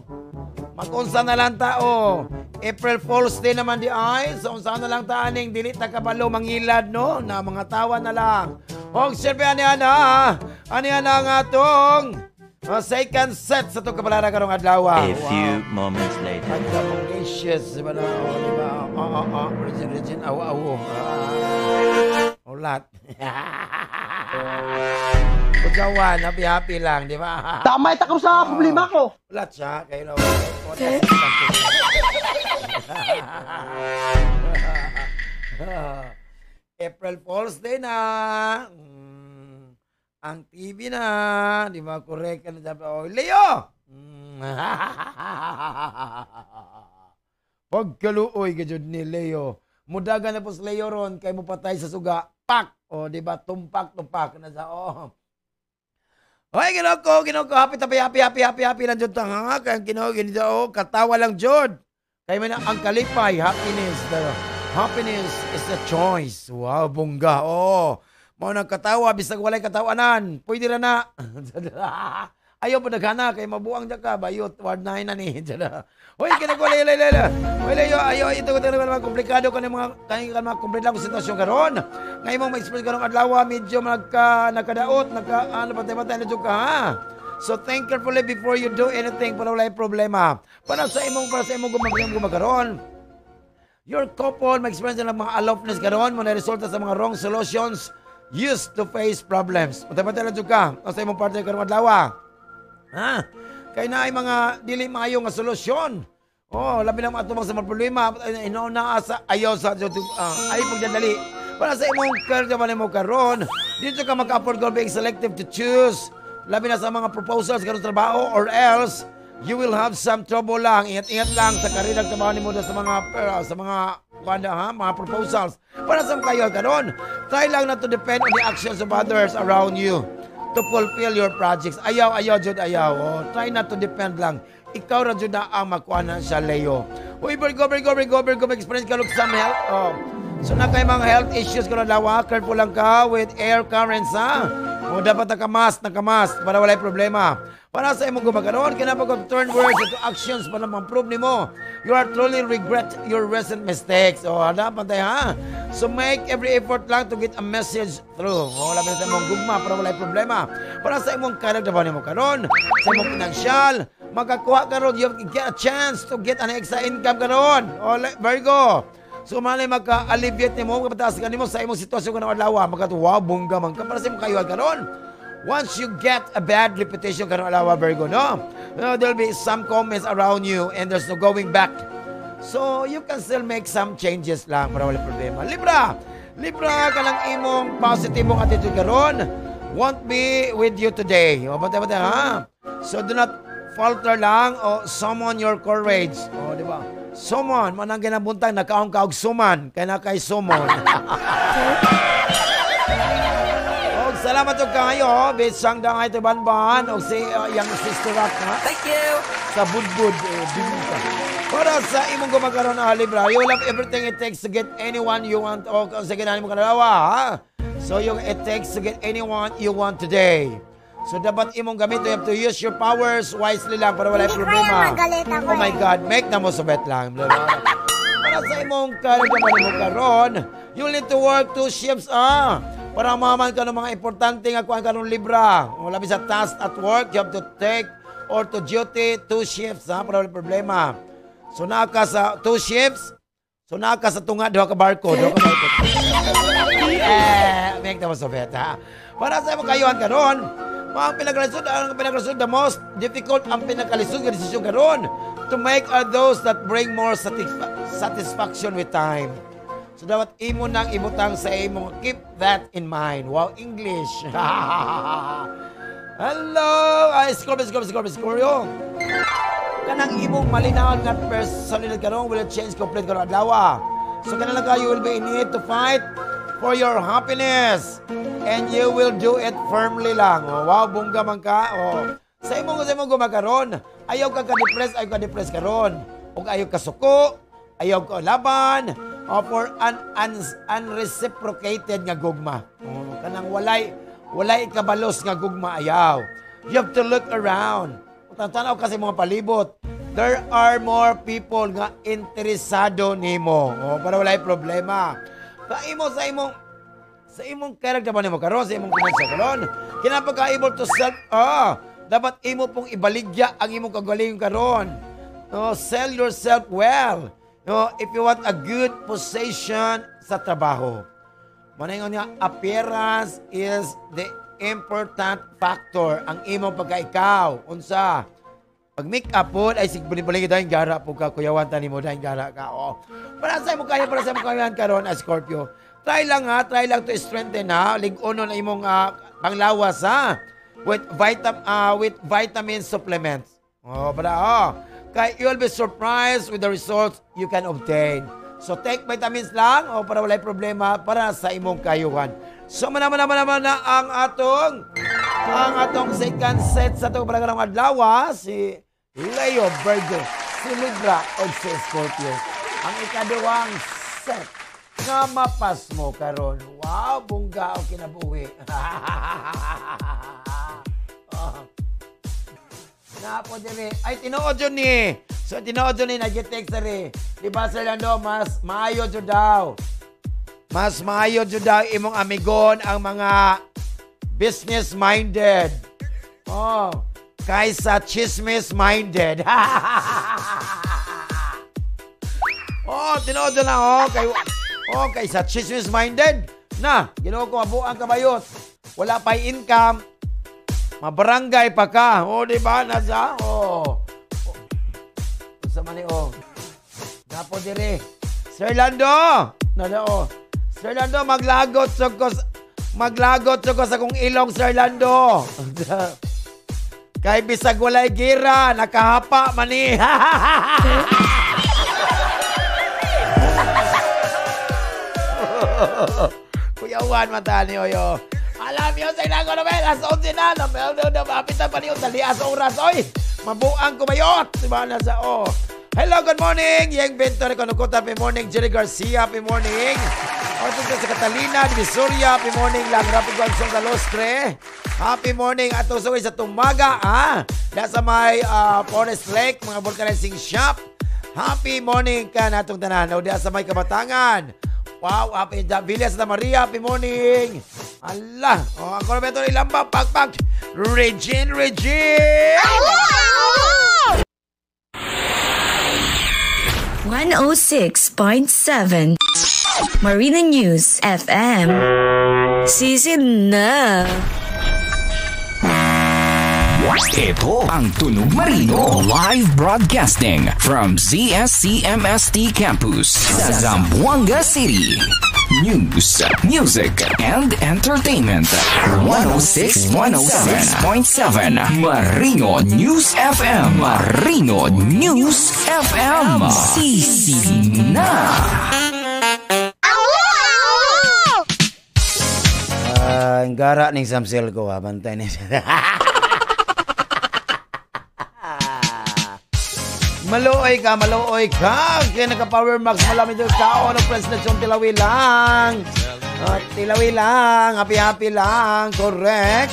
Mag-unsa na lang tao. April Fool's Day naman di ay. So, unsa na lang ta aning dili ta kabalo mangilad, no? Na mga tawa na lang. Og siyempre, ani ana. Ani ana nga atong second set sa itong kabalara karong adlaw. A few moments later. Pagka-bongacious, di ba na? O, di ba? Oo, oo, oo. Regine, Regine, awo, awo. Ulat. Kujawan, happy-happy lang, di ba? Tama, ita sa problema ko. Ulat siya, kayo na. April Fool's Day na. Ang TV na. Di ba? Correct ka na. Oh, Leo! Pagkaluoy ka dyan ni Leo. Mudaga na po si Leo ron, kay mo patay sa suga. Pak! O, di ba? Tumpak, tumpak. Na sa, oh. Hoy, ginoo ko. Happy, happy, happy, happy, happy, happy lang dyan. Ha? Kaya ginoo, ginoo, katawa lang dyan. Kaya man ang kalipay, happiness. Happiness is a choice. Wow, bongga. Oh. Mao nang katawa, bisag walay katawanan. Pwede ra na. Ayaw pa naghana, kay mabuang dyan ka. Bayot, ward 9 na ni. Hoy, kinagwalay, lay, lay, lay. Hoy, layo, ayaw, ito ko talaga mga komplikado ka ng mga, kaya mga komplikado sitwasyon karon. Ngayon mong ma-express ka ng adlaw, medyo nagkadaot, ano, patay-patay na dyan ka, ha? So think carefully before you do anything para walay problema. Para sa imong gumagkaroon. Your couple ma-experience na ng mga aloofness karon mo na resulta sa mga wrong solutions used to face problems. Patay-patay na dyan ka sa imong partner karon adlaw. Ha? Kaya na ay mga dili maayo nga solusyon. Oh, labi na matubang sa mga problema, inauna sa ayaw sa ay pagdadali. Para sa imong career man mo karon, dito ka maka-afford ka being selective to choose. Labi na sa mga proposals karon trabaho or else you will have some trouble lang. Ingat-ingat lang sa karera trabaho nimo sa mga kuan ha, mga proposals. Para sa kayo karon, try lang not to depend on the actions of others around you to fulfill your projects. Ayaw, ayaw, jud, ayaw. Oh, try not to depend lang. Ikaw ra jud na ang makuha na siya, Leo. Uy, Virgo, Virgo, Virgo, Virgo, experience ka some health. Oh. So na kay mga health issues karon lawa, careful lang ka with air currents, ha? O dapat nakamas para walay problema. Para sa imong gumagaroon, kinapag turn words into actions para ma-improve nimo. You are truly regret your recent mistakes. O, dapat tayo, ha? So make every effort lang to get a message through. O, labi sa imong gugma para walay problema. Para sa imong karag nimo karon, sa imong financial, makakuha karon, you get a chance to get an extra income karon. O, Virgo. So malay maka-alleviate nimo, makapataas ka nimo sa imong sitwasyon kanang adlaw, makatuwa bongga man ka para sa imong kayuhan karon. Once you get a bad reputation karon adlaw, Virgo, no? There'll be some comments around you and there's no going back. So you can still make some changes lang para wala problema. Libra! Libra ka lang imong positive mong attitude karon won't be with you today. O, bata, bata, ha? So do not falter lang o summon your courage. O, di ba? Summon, manang ginabuntang nakaong kaog suman, kaya na kay summon. Og salamat. Salamat og kayo, bisang dangay te banban og si yang sister Rock, ha? Thank you. Sa budbud, bingka. Para sa imong gumakaroon na Libra, you will have everything it takes to get anyone you want o kung sa ganahan mo kanalawa, ha? So yung it takes to get anyone you want today. So dapat imong gamit, you have to use your powers wisely lang para wala Hindi ko problema. kaya magalit ako Oh my eh. God, make na mo subet lang. Blah, blah, blah. Para sa imong karoon mo karon, you need to work 2 shifts, ah. Para maman ka ng mga importante nga kuan karon Libra. O labi sa task at work, you have to take or to duty 2 shifts, ha, para wala problema. So naa ka sa 2 shifts, so naa ka sa tunga duha ka barko, duha ka barko. Eh, make na mo subet, ha. Para sa imong kayuhan karon, ang pinakalisod, the most difficult ang pinakalisod nga desisyon karon to make are those that bring more satisfaction with time. So dapat imo nang ibutang sa imong, keep that in mind. Wow, English. Hello, ay Scorpio, Scorpio, Scorpio, Scorpio. Kanang imong malinawon nga personalidad karon will change complete karon adlaw. So kanang ka, you will be in need to fight for your happiness and you will do it firmly lang. Oh, wow, bongga man ka. Oh. Sa imong gumakaron, ayaw ka ka-depress, ayaw ka depress karon. Ug ayaw ka suko, ayaw ka laban, oh, for an unreciprocated nga gugma. Oh, kanang walay ikabalos nga gugma ayaw. You have to look around. Tanaw kasi mga palibot. There are more people nga interesado nimo. Oh, para walay problema. Sa imo, sa imong, sa imong character ba nimo karon, sa imong financial karon, kinahanglan ka able to self, dapat imo pong ibaligya ang imong kagalingon karon. No, sell yourself well. No, if you want a good position sa trabaho. Manayon nga, appearance is the important factor ang imong pagka-ikaw. Unsa? Pag make-up po, ay sigbuli-buli kita yung gara po ka, kuyawan tani mo, dahil gara ka. Oh. Para sa imong kaya, para sa imong kaya karon, Scorpio. Try lang ha, try lang to strengthen ha, lig-uno na imong panglawas ha, with vitamin supplements. Oh, para oh. Kay you'll be surprised with the results you can obtain. So take vitamins lang o para walay problema para sa imong kayuhan. So mana na ang atong second set sa atong palagarang adlaw, si Leo, Virgo, si Libra o si Scorpio. Ang ikaduhang set nga mapas mo karon. Wow, bongga o kinabuhi. Oh. Napo dire. Ay, tinuod yun ni. So, tinuod yun ni, nag-text rin. Di ba, Sir Lando, mas maayo jud daw. Mas maayo jud daw imong amigon ang mga business-minded. Oh, kaysa chismis-minded. Oh, tinuod na, oh. Kay, oh, kaysa chismis-minded. Na, Ginoo ko, mabuang kabayot. Wala pa'y income. Mabarangay pa ka. O, di ba? Nasa, o. Sa mani, o. Napo dire. Sir Lando! Nada, o. Sir Lando, maglagot sa ko, maglagot sa ko sa kong ilong, Sir Lando. Kay bisag walay gira, nakahapa mani. Kuya Juan, mata ni Oyo. Alam yun, sa ilang ko naman, alas 11 na, napit na pa niyo, dali as oras, oy, mabuang kumayot, diba, nasa, oh. Hello, good morning, Yeng Bento, Reconucota, happy morning, Jerry Garcia, happy morning. O, ito sa Catalina, Divisoria, happy morning, lang, Rapid Guansong sa Lostre, happy morning, at sa Tumaga, ah, nasa may Forest Lake, mga vulcanizing shop, happy morning ka natong tanan, o, diya sa may Kabatangan. Wow, happy Villa Santa Maria, happy morning. Allah, oh, ako na ito ilamba, pagpag. Regine, Regine! 106.7 Marina News FM. Season na! Ito ang Tunog Marino. Live broadcasting from ZSCMST Campus, Zamboanga City. News, music, and entertainment. 106.7 Marino News FM. Marino News FM. Sisi na! Manggara ning samsel ko ha, bantay ni. Maluoy ka, maluoy ka. Kaya naka-Power Max, malamig yung kao ng President John Tilawi lang. Tilawi lang, happy-happy lang, correct.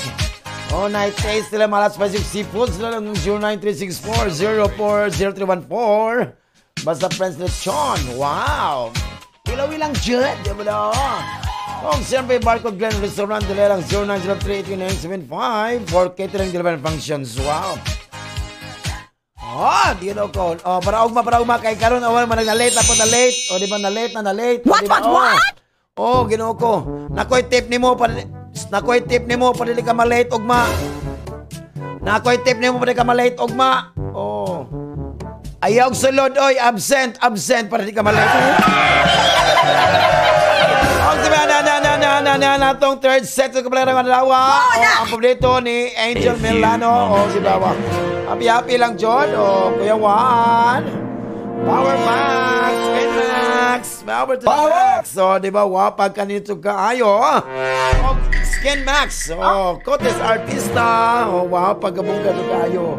Oh, night taste sila, malas spicy seafood sila lang 09364040314. Basta Friends Lechon, wow. Tilawi lang dyan, di ba na? Oh, siyempre, Barcode Glen Restaurant, dila lang 0903-83975 for catering delivery functions, wow. Oh, di na ko. Oh, para ugma kay karon awal man na late na po na late. O di ba na late na na late. What diba? what what? Oh, Ginoo ko. Nakoy tip nimo pa nakoy tip nimo pa dili ka ma-late ugma. Nakoy tip nimo pa dili ka ma-late ugma. Oh. Ayaw sulod oy, absent, absent para di ka ma-late. Og diba na na na na na na na tong third set sa kabalarang adlaw. Oh, ang paborito ni Angel Milano. Oh, si Bawa. Happy happy lang John. Oh, Kuya Juan. Power Max, Skin Max, Power to the Max. So, di ba, wow, pagka nito kaayo. Oh, Skin Max. Oh, Cotes Artista. Oh, wow, pagkabungga to kaayo.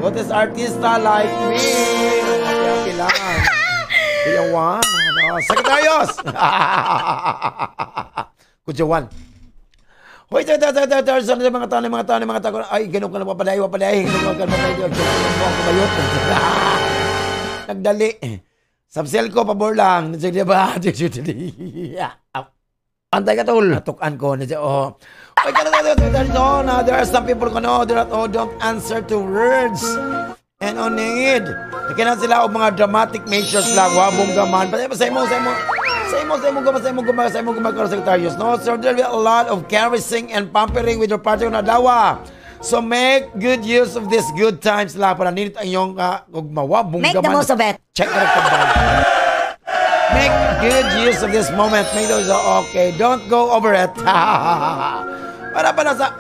Cotes Artista like me. Happy happy lang. Kuya Juan. Oh, Secretarios. Kuya Juan. Hoy, ta ta ta ta ta sa mga tao, mga tao, mga tao. Ay, ganun ka na papaday, papaday. Ganun ka na papaday. Ganun ka nagdali. Sabsel ko, pabor lang. Di ba? Antay ka, tol. Natukan ko. Oh. Hoy, no, there are some people ko, no, don't answer to words. And on need. Nakinan sila og mga dramatic measures lang. Wabong gaman. Sa imo, sa imo. Sa imo, sa imo, sa imo, sa imo, secretarios. No, so there will be a lot of caressing and pampering with your partner na dawa. So make good use of these good times lang para nindot ang iyong ugmawa, Make the most of it. Check it out. Make good use of this moment. Make those okay. Don't go over it. Para para sa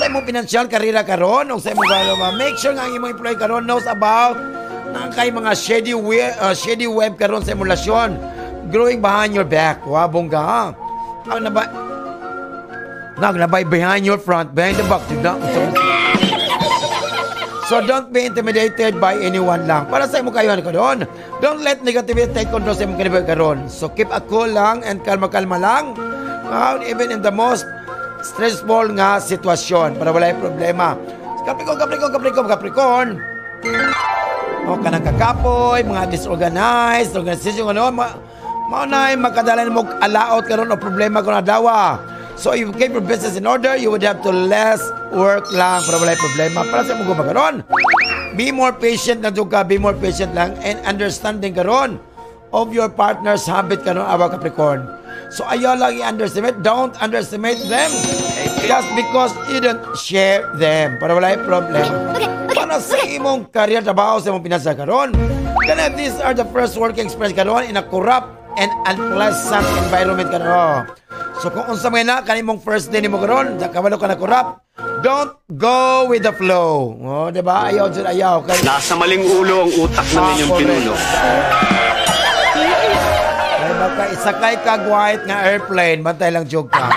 imong financial karera karon o sa imong make sure nga ang imong employee karon knows about nang kay mga shady web karon sa emulasyon growing behind your back. Wa bongga. Ang naba naglabay behind your front, behind the back. So don't be intimidated by anyone lang. Para sa imong kayuhan karon. Don't let negativity take control sa imong kinabuhi karon. So keep a cool lang and kalma-kalma lang. Even in the most stressful nga sitwasyon para walay problema. Capricorn, Capricorn, Capricorn, Capricorn. O kanang kakapoy, mga disorganized, organization ano, mao na makadala nimo alaot karon o problema kun adlaw. So if you keep your business in order, you would have to less work lang para walay problema. Para sa imong karon, be more patient na jud ka, be more patient lang and understanding karon of your partner's habit karon awa Capricorn. So ayaw lang i-underestimate, don't underestimate them just because you don't share them para walay problema. Para sa imong career trabaho sa imong pinasa karon, kana these are the first working experience karon in a corrupt and unpleasant environment karon. So kung unsa man na kanimong first day nimo karon, kabalo ka na corrupt, don't go with the flow. Oh, di ba? Ayaw jud ayaw. Kay nasa maling ulo ang utak ng inyong pinuno. Kay baka isakay kag white nga airplane, bantay lang jog ka.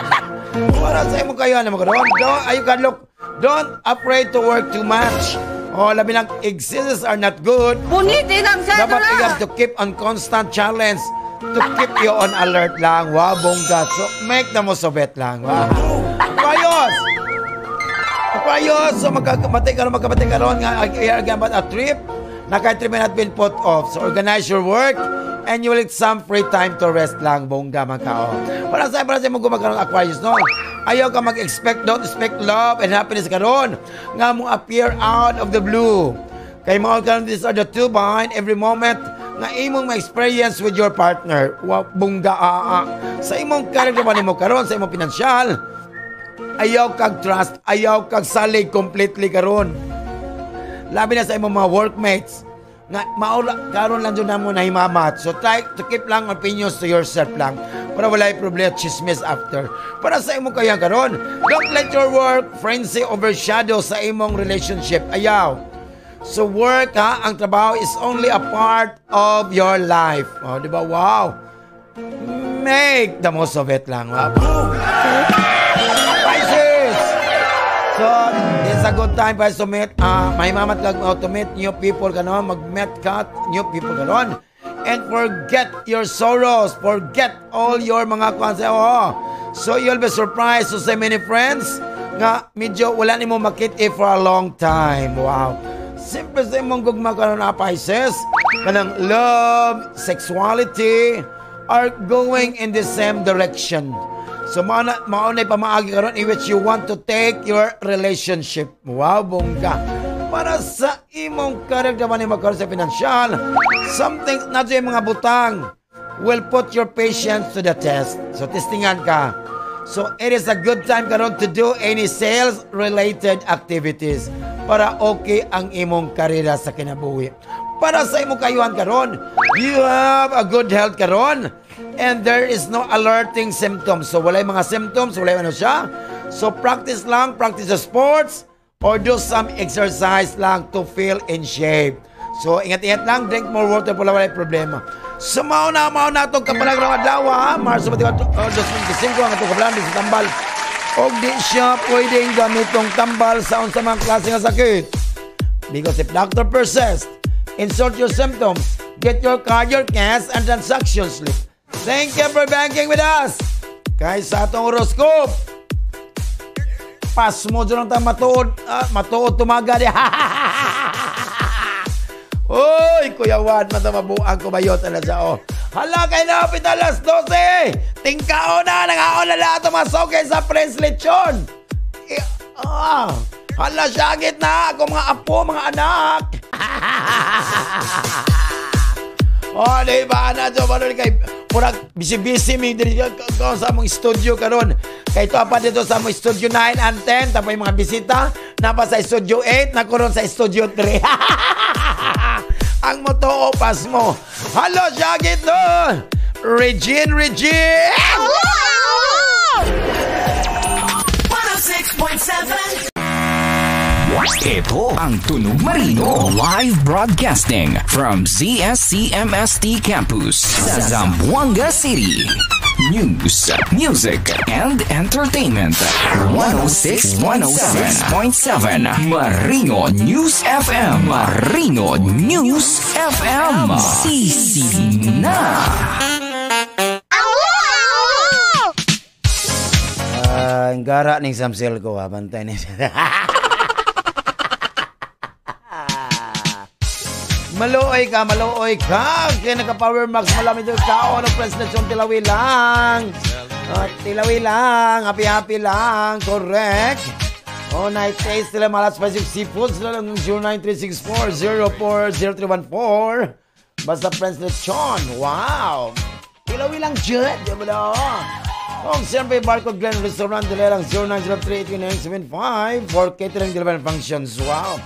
Para sa imo kayo ano karon, don't ayo ka look, don't afraid to work too much. Oh, labi lang excuses are not good. Punitin ang dapat you have to keep on constant challenge to keep you on alert lang. Wow, bongga. So, make the most of it lang. Wow. Aquarius! Aquarius! So, magkamatay ka ron, magkamatay ka ron nga, a trip, naka-trip may not been put off. So, organize your work and you will get some free time to rest lang, bongga, mga kao. Para sa mong gumagkaroon Aquarius, no? Ayaw ka mag-expect, don't expect love and happiness karon nga mo appear out of the blue. Kay mga karon, these are the two behind every moment nga imong ma-experience with your partner. Wa bongga aa. Sa imong career ba nimo karon, sa imong pinansyal, ayaw kag trust, ayaw kag salig completely karon. Labi na sa imong mga workmates nga maula karon lang jud namo nahimamat. So try to keep lang opinions to yourself lang para walay problema chismis after. Para sa imong kayang karon, don't let your work frenzy overshadow sa imong relationship. Ayaw. So work ha, ang trabaho is only a part of your life. Oh, di ba? Wow. Make the most of it lang. Wow. a good time para to meet, mahimamat kag to meet new people kanon, mag-met ka new people kanon. And forget your sorrows, forget all your mga kuan sa, oh. So you'll be surprised to see many friends nga medyo wala nimo makit for a long time. Wow. Simple sa imong gugma karon na Pisces, kanang love, sexuality are going in the same direction. So mao na mao na pamaagi karon in which you want to take your relationship. Wow, bongga. Para sa imong career naman ni magkaroon sa financial, something na yung mga butang will put your patience to the test. So testingan ka. So it is a good time karon to do any sales related activities para okay ang imong karera sa kinabuhi. Para sa imong kayuhan karon, you have a good health karon and there is no alerting symptoms. So walay mga symptoms, walay ano siya. So practice lang, practice the sports or do some exercise lang to feel in shape. So ingat-ingat lang, drink more water pula, walay problema. So mao na itong kapalag ng adlaw, ha? Marso 24, 2025 ang itong kapalag sa tambal. Og di siya pwedeng gamitong tambal sa unsa mga klase nga sakit. Because if doctor persists, insert your symptoms, get your card, your cash, and transaction slip. Thank you for banking with us. Kay sa atong horoscope, pas mo dyan ang matuod, matuod tumaga di. Uy, Kuya Juan, mata mabuang ko bayot ala siya, oh. Hala, kay napit alas 12. Tingkao na, nangaon na lahat ang mga soke sa Prince Lechon. Eh, hala, syagit na ako mga apo, mga anak. Oh, di ba na jo ba kay murag busy-busy mi diri ka sa among studio karon. Kay ito pa dito sa among studio 9 and 10 tapos yung mga bisita napa sa studio 8 na karon sa studio 3. Ang motoo pas mo. Hello, syagit no. Regine, Regine. 106.7. Ito ang Tunog Marino. Live broadcasting from ZSCMST Campus sa Zamboanga City. News, music, and entertainment. 106.7 Marino News FM. Marino News FM. Sisi na. Ang gara ning samsel ko, ha. Bantay ni. Maluoy ka, maluoy ka. Kaya naka-power max malamit yung kao ng presentasyon, tilawi lang. Tilawi lang, happy-happy lang. Correct. Oh, night taste sila malas spicy seafood sila lang 09364040314. Basta Prince Lechon. Wow. Tilawi lang dyan. Di ba na? Oh, siyempre, Barcode Glen Restaurant, dila lang 0903-83975 for catering delivery functions. Wow.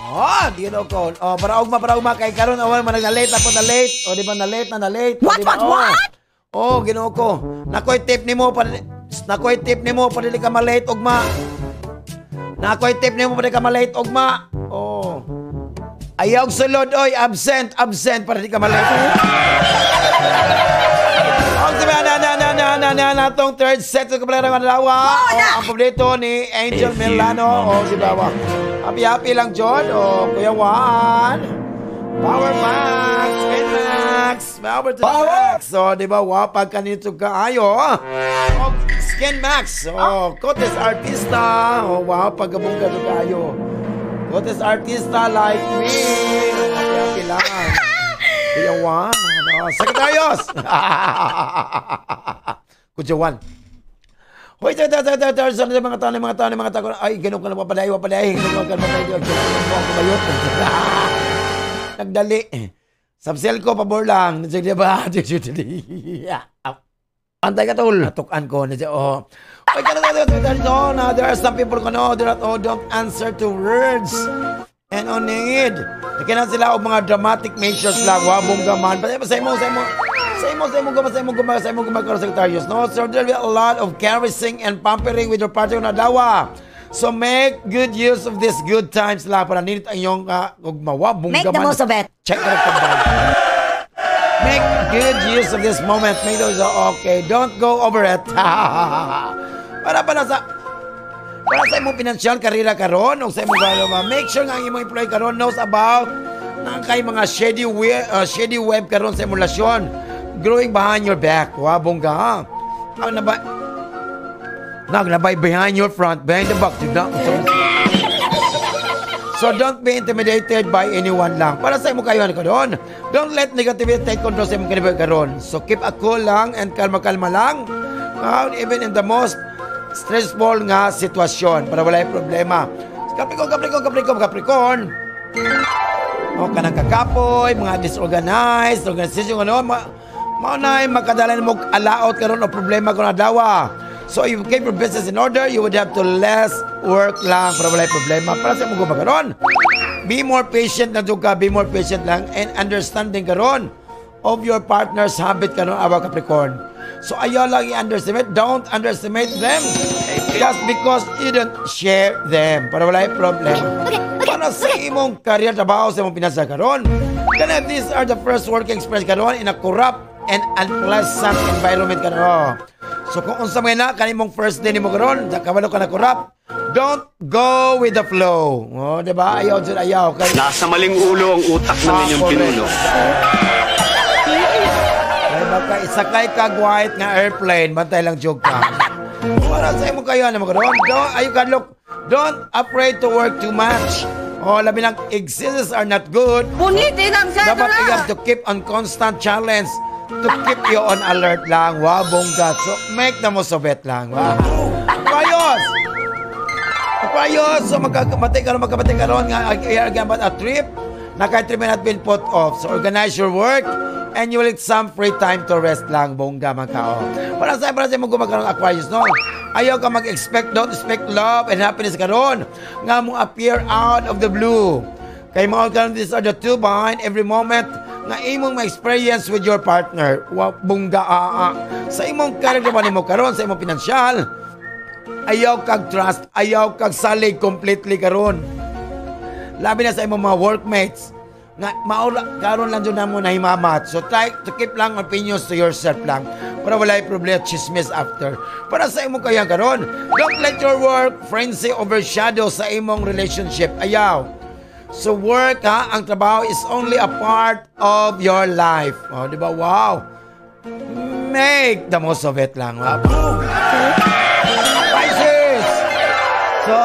Oh, di na ko. Oh, para ugma kay karon awan man na late ako na late. O di ba na late na na late. What o, di ba? What? Oh, Ginoo ko. Nakoy tip nimo pa, nakoy tip nimo pa dili ka ma-late ugma. Nakoy tip nimo pa dili ka ma-late ugma. Oh. Ayaw sulod oy, absent, absent para di ka ma-late. Ang sabi na na na na na na na tong third set sa kabalang ng adlaw. Oh, ang paborito ni Angel Milano. Oh, si Bawa. Happy happy lang John. Oh, Kuya Juan. Power Max, Skin Max, Power to the Max. So, di ba, wow, pagka nito ka ayo. Oh, Skin Max. Oh, Cotes Artista. Oh, wow, pagkabungga to kayo. Cotes Artista like me. Happy happy lang. Kuya Juan. Oh, Secretarios. Kuya Juan. Hoy, sa mga tao, mga tao, mga tao. Ay, ganun ka na papaday, papaday. Ganun ka na papaday. Ganun ka nagdali. Sabsel ko, pabor lang. Ba? Antay ka, tol. Natukan ko. Oh. Hoy, there are some people ko, no, don't answer to words. And on need. Nakinan sila og mga dramatic measures lang. Wabong gaman. Sa imo, sa imo. Sa imo, sa imo, sa imo, sa imo, secretarios. No, so there will be a lot of caressing and pampering with your partner na dawa. So make good use of these good times lang para nindot ang iyong ugmawa, Make the most of it. Check na. Make good use of this moment. Make those okay. Don't go over it. Para pala sa Para sa imong financial karera karon o sa imong galo, make sure nga ang imong employee karon knows about na kay mga shady web karon sa emulasyon growing behind your back. Wa bongga ha. Ang naba naglabay behind your front, behind the back, tigna. So don't be intimidated by anyone lang. Para sa imong kayuhan karon, don't let negativity take control sa imong kinabuhi karon. So keep a cool lang and kalma-kalma lang. Even in the most stressful nga sitwasyon para walay problema. Capricorn, Capricorn, Capricorn, Capricorn. O kanang kakapoy, mga disorganized, organization ano, mao na makadala nimo alaot karon o problema kon adlaw. So if you keep your business in order, you would have to less work lang para walay problema. Para sa imong karon, be more patient na jud ka, be more patient lang and understanding karon of your partner's habit karon, awa Capricorn. So ayaw lang i-underestimate, don't underestimate them just because you don't share them para walay problema. Para sa imong career, trabaho, sa imong pinasa karon, kana these are the first working experience karon in a corrupt and unpleasant environment karon. So kung unsa man na kanimong first day nimo karon, kabalo ka na corrupt, don't go with the flow. Oh, di ba? Ayaw jud, ayaw kay Nasa maling ulo ang utak ng inyong pinuno. Kay baka isakay kag white nga airplane, bantay lang jud ka. Para sa imo kayo ano mo karon, don't ayo ka look, don't afraid to work too much. Oh, labi lang excuses are not good. Punitin ang Dapat you have to keep on constant challenge to keep you on alert lang. Wow, bongga. So, make the most of it lang. Wow. Aquarius! Aquarius! So, magkakamati karon, magkamati karon nga, about a trip. Naka-trip may not been put off. So, organize your work and you will get some free time to rest lang, bongga man ka. Oh. Para sa mo gumakaroon Aquarius, no? Ayaw ka mag-expect, don't expect love and happiness karon nga mo appear out of the blue. Kay mao karon, these are the two behind every moment nga imong ma-experience with your partner. Wa bongga aa. Sa imong career nimo karon, sa imong pinansyal, ayaw kag trust, ayaw kag salig completely karon. Labi na sa imong mga workmates nga maura karon lang jud namo nahimamat. So try to keep lang opinions to yourself lang para walay problema chismis after. Para sa imong kayang karon, don't let your work frenzy overshadow sa imong relationship. Ayaw. So work ha, ang trabaho is only a part of your life. Oh, di ba? Wow. Make the most of it lang. Wow. Pisces! So,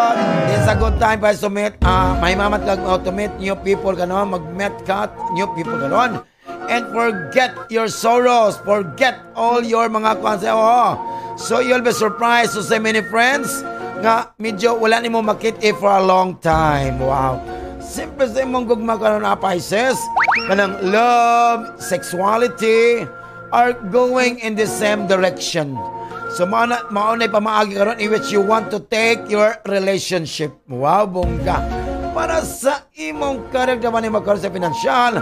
it's a good time para to meet, may mamat kag to meet new people kanon, mag-meet ka new people kanon. And forget your sorrows, forget all your mga kwan. Oh. So, you'll be surprised to see many friends nga medyo wala nimo makita for a long time. Wow. Simple sa imong gugma karon na Pisces, kanang love, sexuality are going in the same direction. So mao na pamaagi karon in which you want to take your relationship. Wow, bongga. Para sa imong career naman ni magkaroon sa financial,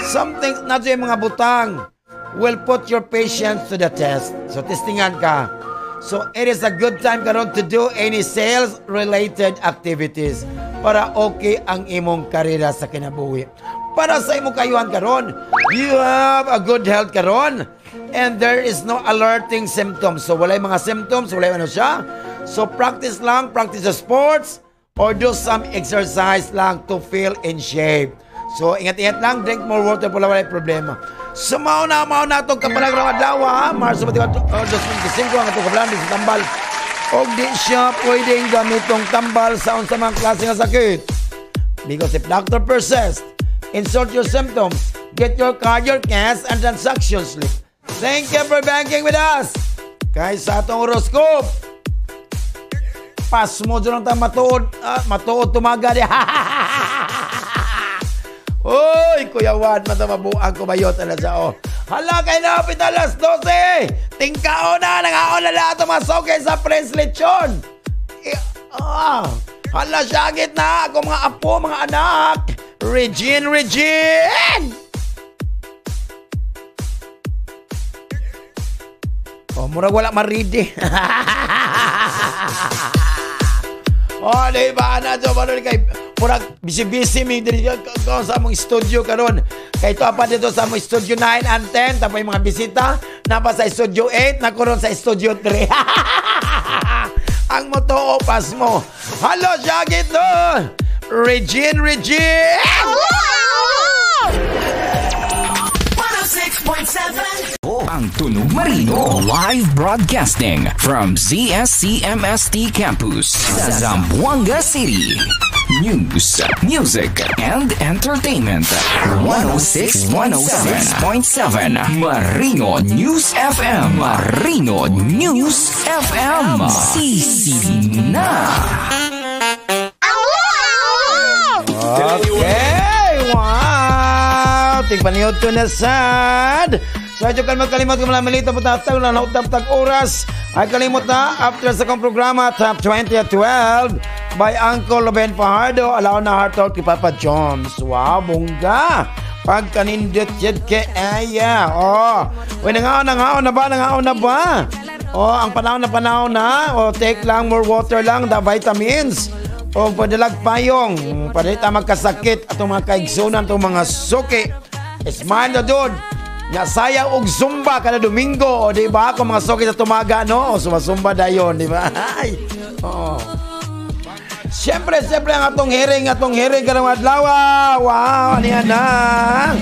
something na yung mga butang will put your patience to the test. So testingan ka. So it is a good time karon to do any sales related activities para okay ang imong karera sa kinabuhi. Para sa imong kayuhan karon, you have a good health karon and there is no alerting symptoms. So walay mga symptoms, walay ano siya. So practice lang, practice the sports or do some exercise lang to feel in shape. So ingat-ingat lang, drink more water para walay problema. So mao na itong kapalagrang adlaw ha, Marso 24, 2025 ang atong kapalaran sa tambal. Og di siya pwedeng gamitong tambal sa unsa mga klase nga sakit. Because if doctor persists, insert your symptoms, get your card, your cash, and transaction slip. Thank you for banking with us. Kay sa atong horoscope, pas mo dyan ang matuod, matuod tumaga di. Uy, Kuya Juan, matamabuang ko bayot ala siya, oh. Hala, kay napit alas 12. Tingkao na, nangaon na lahat ang mga sokay sa Prince Lechon. Hala, syagit na ako mga apo, mga anak. Regine, Regine! Oh, murag wala maridi. Oh, di ba na jo mano kay murag busy-busy mi diri sa among studio karon. Kay to pa dito sa among studio 9 and 10 tapos mga bisita napa sa studio 8 na karon sa studio 3. Ang motuo pasmo. Halo, Jagit no! Regine, Regine! 106.7 Ang Tunog Marino. Live broadcasting from ZSCMST Campus, Zamboanga City. News, music, and entertainment. 106.7 Marino News FM. Marino News FM. Sisi na. Okay! Wow! Tigpaniod ko na sad! So, adyo kan magkalimot kung malamalita po tatag na nautap tag oras. Ay kalimot na after sa kong programa Top 20 at 12 by Uncle Ruben Fajardo. Alaw na heart talk ni Papa Jones. Wow, bongga! Pagkanindot yun kay Aya. Oh. Uy, nangaon, nangaon na ba? Nangaon na ba? Oh, ang panahon na panahon na. Oh, take lang more water lang, the vitamins. O padalag payong, padalita magkasakit atong mga kaigsunan, atong mga suki. Smile na doon. Nga sayaw og zumba kada Domingo, o di ba? Kung mga suki sa tumaga, no? O sumasumba dayon, di ba? Ay. Oo. Siyempre, siyempre ang atong hearing karong adlaw. Wow, ano yan na?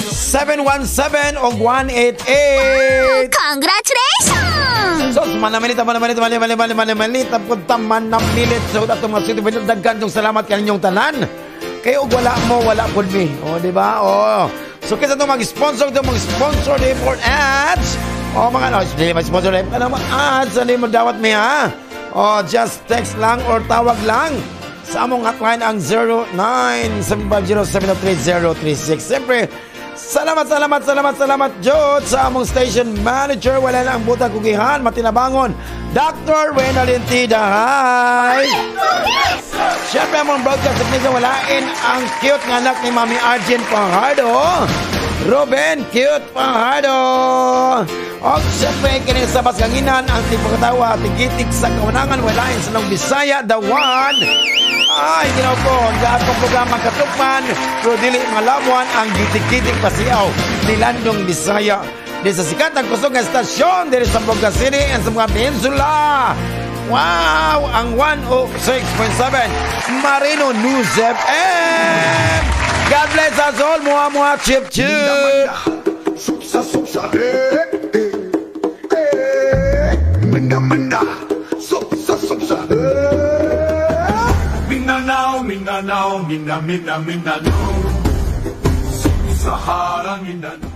717 og 188. Congratulations! So, manamilit, manamilit, manamilit, manamilit, manamilit, punta manamilit. So, atong mga city, daghan tong salamat kaninyong tanan. Kayo og wala mo, wala pud mi. O, di ba? O. So, kaysa itong mag-sponsor, itong mag-sponsor di for ads. O, mga ano, hindi mag-sponsor di, ano, mga ads, ano mo dawat mi, ha? O, just text lang or tawag lang sa among hotline ang 0975073036. Siyempre, salamat, salamat, salamat, salamat, Jod, sa among station manager. Wala na ang butang kugihan, matinabangon, Dr. Renalyn T. Dahay. Siyempre, among broadcast technician, walain ang cute nga anak ni Mami Arjun Fajardo, Ruben Cute Fajardo. O siyempre, kini sa Baskanginan, ang tipakatawa, tigitik sa kawanangan, walain sa Nong Bisaya, the one. Ay, ginaw ko, sa atong programa Katukman, pero dili malamuan ang gitik-gitik pasiaw ni Landong Bisaya. Di sa sikat ang kusog nga estasyon, diri sa Zamboanga City and sa mga peninsula. Wow! Ang 106.7 Marino News FM. God bless us all. Mua mua chip chip. Supsa supsa eh eh eh. Minda minda. Supsa supsa eh. Mindanao Mindanao Minda Minda Mindanao. Sahara Mindanao.